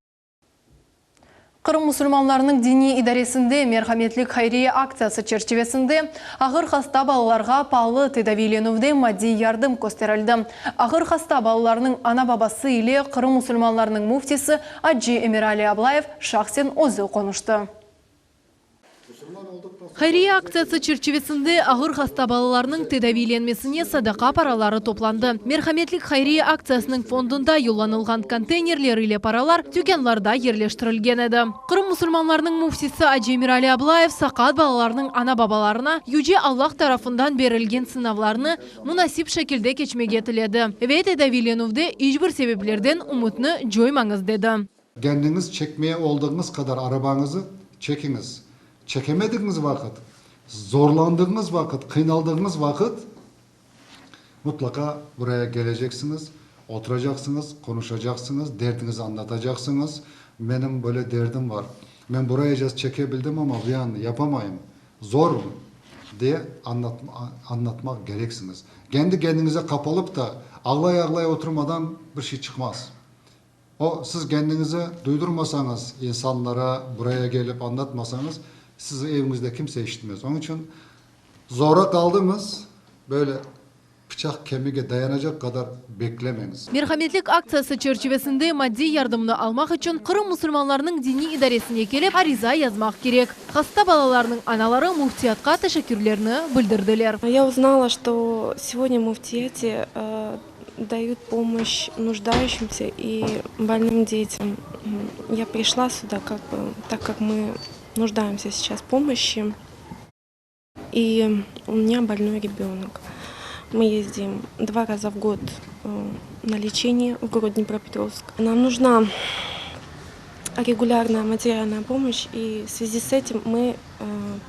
S1: Qırım musulmanlarınıñ diniy idaresinde merhametlik hayriye aktsiyası çerçivesinde ağır hasta balalarğa paalı tedaviylenüvde maddiy yardım kösterildi. Ağır hasta balalarnıñ ana-babası ile Qırım musulmanlarınıñ müftisi acı Emirali Ablayev şahsen özü qonuştı. Hayriye aktsiyası çerçivesinde ağır hasta balalarnıñ tedaviylenmesine sadaqa paraları toplandı. Merhametlik hayriye aktsiyasınıñ fondunda yollanılğan konteynerler ile paralar tükânlarda yerleştirilgen edi. Qırım musulmanlarınıñ müftisi acı Emirali Ablayev saqat balalarnıñ ana-babalarına Yüce Allah tarafından berilgen sınavlarnı munasip şekilde keçmege tiledi ve tedaviylenüvde iç bir sebeplerden ümütni coymañız dedi.
S27: Kendiñiz çekmeye oldığıñız qadar arabañızı çekiñiz. Çekemedigiñiz vaqıt, zorlandığıñız vaqıt, qıynaldığıñız vaqıt mutlaqa buraya keleceksiñiz, oturacaqsıñız, qonuşacaqsıñız, derdiñizi añlatacaqsıñız. Menim böyle derdim bar. Men buraya çekebildim ama bu yan yapamayım, zor diye añlatmaq kereksiñiz. Kendi kendiñize qapalıp da ağlay-ağlay oturmadan bir şey çıqmaz. O, siz kendiñizi duydurmasañız, insanlara buraya kelip añlatmasañız, sizi eviñizde kimse eşitmez. Onıñ içün zora qaldıñız, böyle pıçaq kemige dayanacaq qadar beklemeñiz.
S1: Merhametlik aktsiyası çerçivesinde maddiy yardımnı almaq içün Qırım musulmanlarınıñ diniy idaresine kelip ariza yazmaq kerek. Hasta balalarnıñ anaları müftiyatqa teşekkürlerini bildirdiler.
S3: Ya uznala, çto segodnâ müftiyate dayut pomoşç nujdayuşimsâ i bolnym detям. Ya prişla süda, kak bı, tak kak mı nujdaemsâ seyças pomoşçi. И у меня больной ребенок. Мы ездим два раза в год на лечение в город Днепропетровск. Нам нужна регулярная материальная помощь, и в связи с этим мы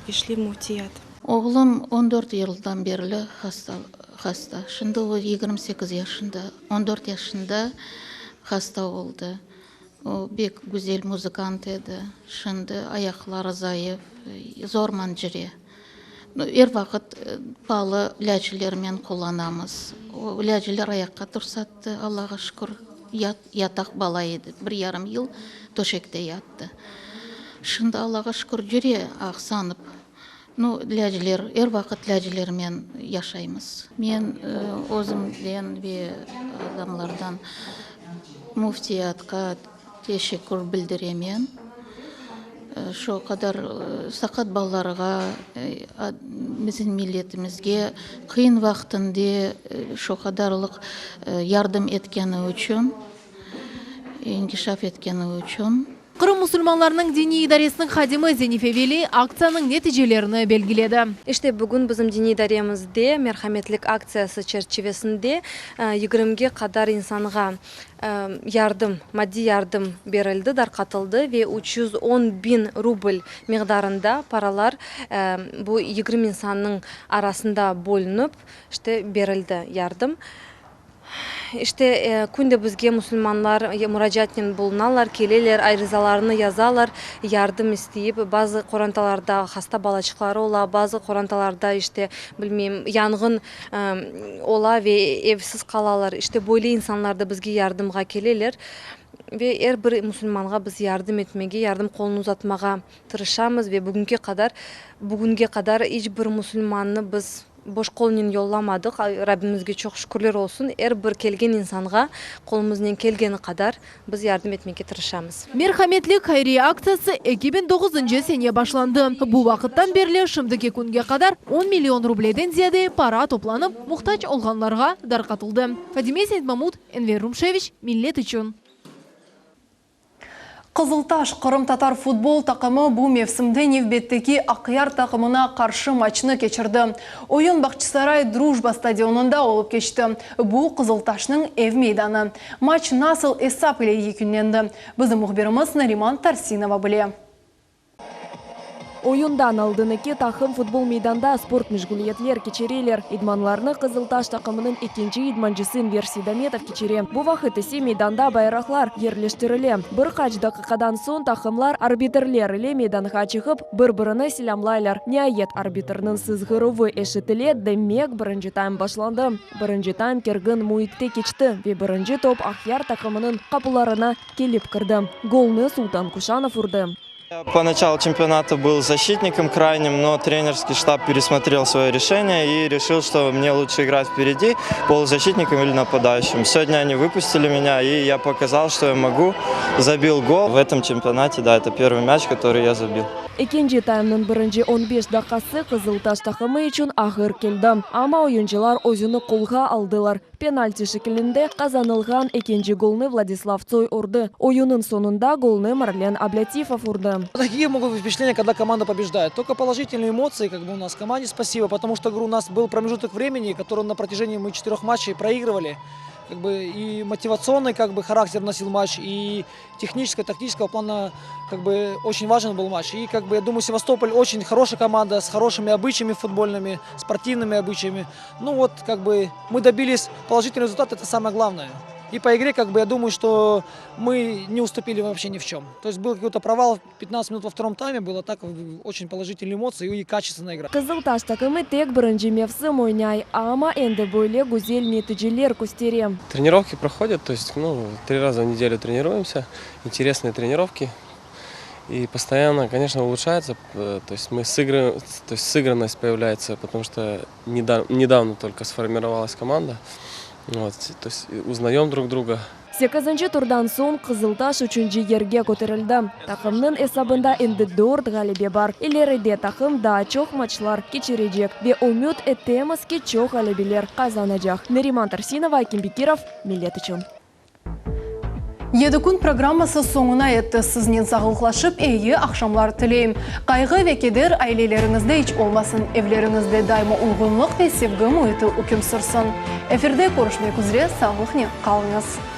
S3: пришли в Муфтият.
S6: Oğlum 14 yıldan berli hasta, hasta. Şimdi o 28 yaşında, 14 yaşında hasta oldı. O bek güzel muzıkant edi. Şimdi ayaqları zayıf, zorman cüre. Er vaqıt paalı ilâclermen qullanamız. O ilâcler ayaqqa tursattı, Allağa şükür. Yataq bala edi, bir yarım yıl töşekte yattı. Şimdi, Allağa şükür, cüre aqsanıp. Nu, ilâcler, er vaqıt ilâclermen yaşaymız. Men özümden ve adamlardan Müftiyatqa teşekkür bildiremen. Şu qadar saqat balalarğa, bizim milletimizge qıyın vaqtında şu qadarlıq yardım etkeni içün, inkişaf etkeni içün.
S1: Qırım musulmanlarınıñ diniy idaresiniñ hadimi Zenife Veli aktsiyanıñ neticelerini belgiledi.
S3: İşte, bugün bizim diniy idaremizde Merhametlik aktsiyası çerçivesinde yigirmige qadar insanğa yardım, maddiy yardım berildi, darqatıldı ve 310 biñ rubl miqdarında paralar bu 20 insannıñ arasında bölünip, işte, berildi yardım. İşte, künde bizge musulmanlar muracaatnen bulunalar, keleler, arizalarını yazalar, yardım isteyip. Bazı qorantalarda hasta balaçıqları ola, bazı qorantalarda, işte, bilmeyim, yanğın ola ve evsiz qalalar. İşte, böyle insanlar da bizge yardımğa keleler. Ve er bir musulmanğa biz yardım etmege, yardım qolunı uzatmağa tırışamız ve bugünki qadar, bugünge qadar iç bir musulmannı biz Boş qolnen yollamadıq, Rabbimizge çoq şükürler olsun, er bir kelgen insanğa qolumıznen kelgeni qadar biz yardım etmege tırışamız.
S1: Merhametlik hayriye aktsiyası 2009-ncı sene başlandı. Bu vaqıttan berli şimdiki künge qadar on million rubleden ziyade para toplanıp, muhtac olğanlarğa darqatıldı. Fadime Seytmamut, Enver Rumşeviç, Millet içün. Qızıltaş qırımtatar futbol taqımı bu mevsimde nevbetteki Aqyar taqımına qarşı maçnı keçirdi. Oyun Bağçasaray Drujba stadionında olıp keçti. Bu, Qızıltaşnıñ ev meydanı. Maç nasıl esap ile yekünlendi, bizim mühbirimiz Nariman Tarsinova bile.
S11: Oyundan aldın eki taqım futbol meydanda sport meşğuliyetler keçireler. İdmanlarnı Qızıltaş taqımınıñ ekinci idmancısı Enver Seydametov keçire. Bu vaqıt ise meydanda bayraqlar yerleştirile. Bir qaç daqiqadan soñ taqımlar arbitrler ile meydanğa çıqıp, bir-birini selâmlaylar. Niayet, arbitrniñ sızğıruvı eşitile, demek, birinci taym başlandı. Birinci taym kergin müitte keçti ve birinci top Aqyar taqımınıñ qapularına kelip kirdi. Golnı Sultan Kuşanov urdı.
S12: По началу чемпионата был защитником крайним, но тренерский штаб пересмотрел свое решение и решил, что мне лучше играть впереди, полузащитником или нападающим. Сегодня они выпустили меня, и я показал, что я могу. Забил гол. В этом чемпионате, да, это первый мяч, который я забил.
S11: Ekinci taymnıñ birinci 15 daqqası Qızıltaş taqımı içün ağır keldi. Amma oyuncılar özüni qolğa aldılar. Penalti şekilinde qazanılğan ekinci golnı Vladislav Tsoy urdı. Oyunnıñ soñunda golnı Marlen Ablâtifov urdı.
S25: Какие могут быть впечатления, когда команда побеждает? Только положительные эмоции, как бы у нас в команде спасибо, потому что, говорю, у нас был промежуток времени, который на протяжении мы четырех матчей проигрывали. Как бы и мотивационный как бы, характер носил матч, и технического, тактического плана как бы, очень важен был матч. И как бы, я думаю, Севастополь очень хорошая команда с хорошими обычаями футбольными, спортивными обычаями. Ну вот, как бы, мы добились положительного результата, это самое главное.
S7: И по игре, как бы, я думаю, что мы не уступили вообще ни в чем. То есть был какой-то провал 15 минут во втором тайме, было так очень положительные эмоции и качественная игра.
S11: Qızıltaş taqımı tek birinci mevsim oynay, amma endi böyle güzel neticeler köstere.
S13: Тренировки проходят, то есть, ну, три раза в неделю тренируемся, интересные тренировки. И постоянно, конечно, улучшается, э, то есть мы сыгры, то есть сыгранность появляется, потому что недавно, недавно только сформировалась команда. Вот, то есть узнаем друг друга.
S11: Sekizinci turdan soñ Qızıltaş üçünci yerge köterildi. Taqımnıñ esabında endi dört ğalebe bar. İleride taqım daa çoq maçlar keçirecek ve ümüt etemiz ki, çoq ğalebeler qazanacaq. Neriman Tarsinova, Akim Bekirov, Millet içün.
S1: Yedi kün programması soñuna yetti. Siznen sağlıqlaşıp, eyi aqşamlar tileyim. Qayğı ve keder aileleriñizde iç olmasın, evleriñizde daima uyğunlıq ve sevgi müiti üküm sürsün. Efirde körüşmek üzre, sağlıqnen qalıñız.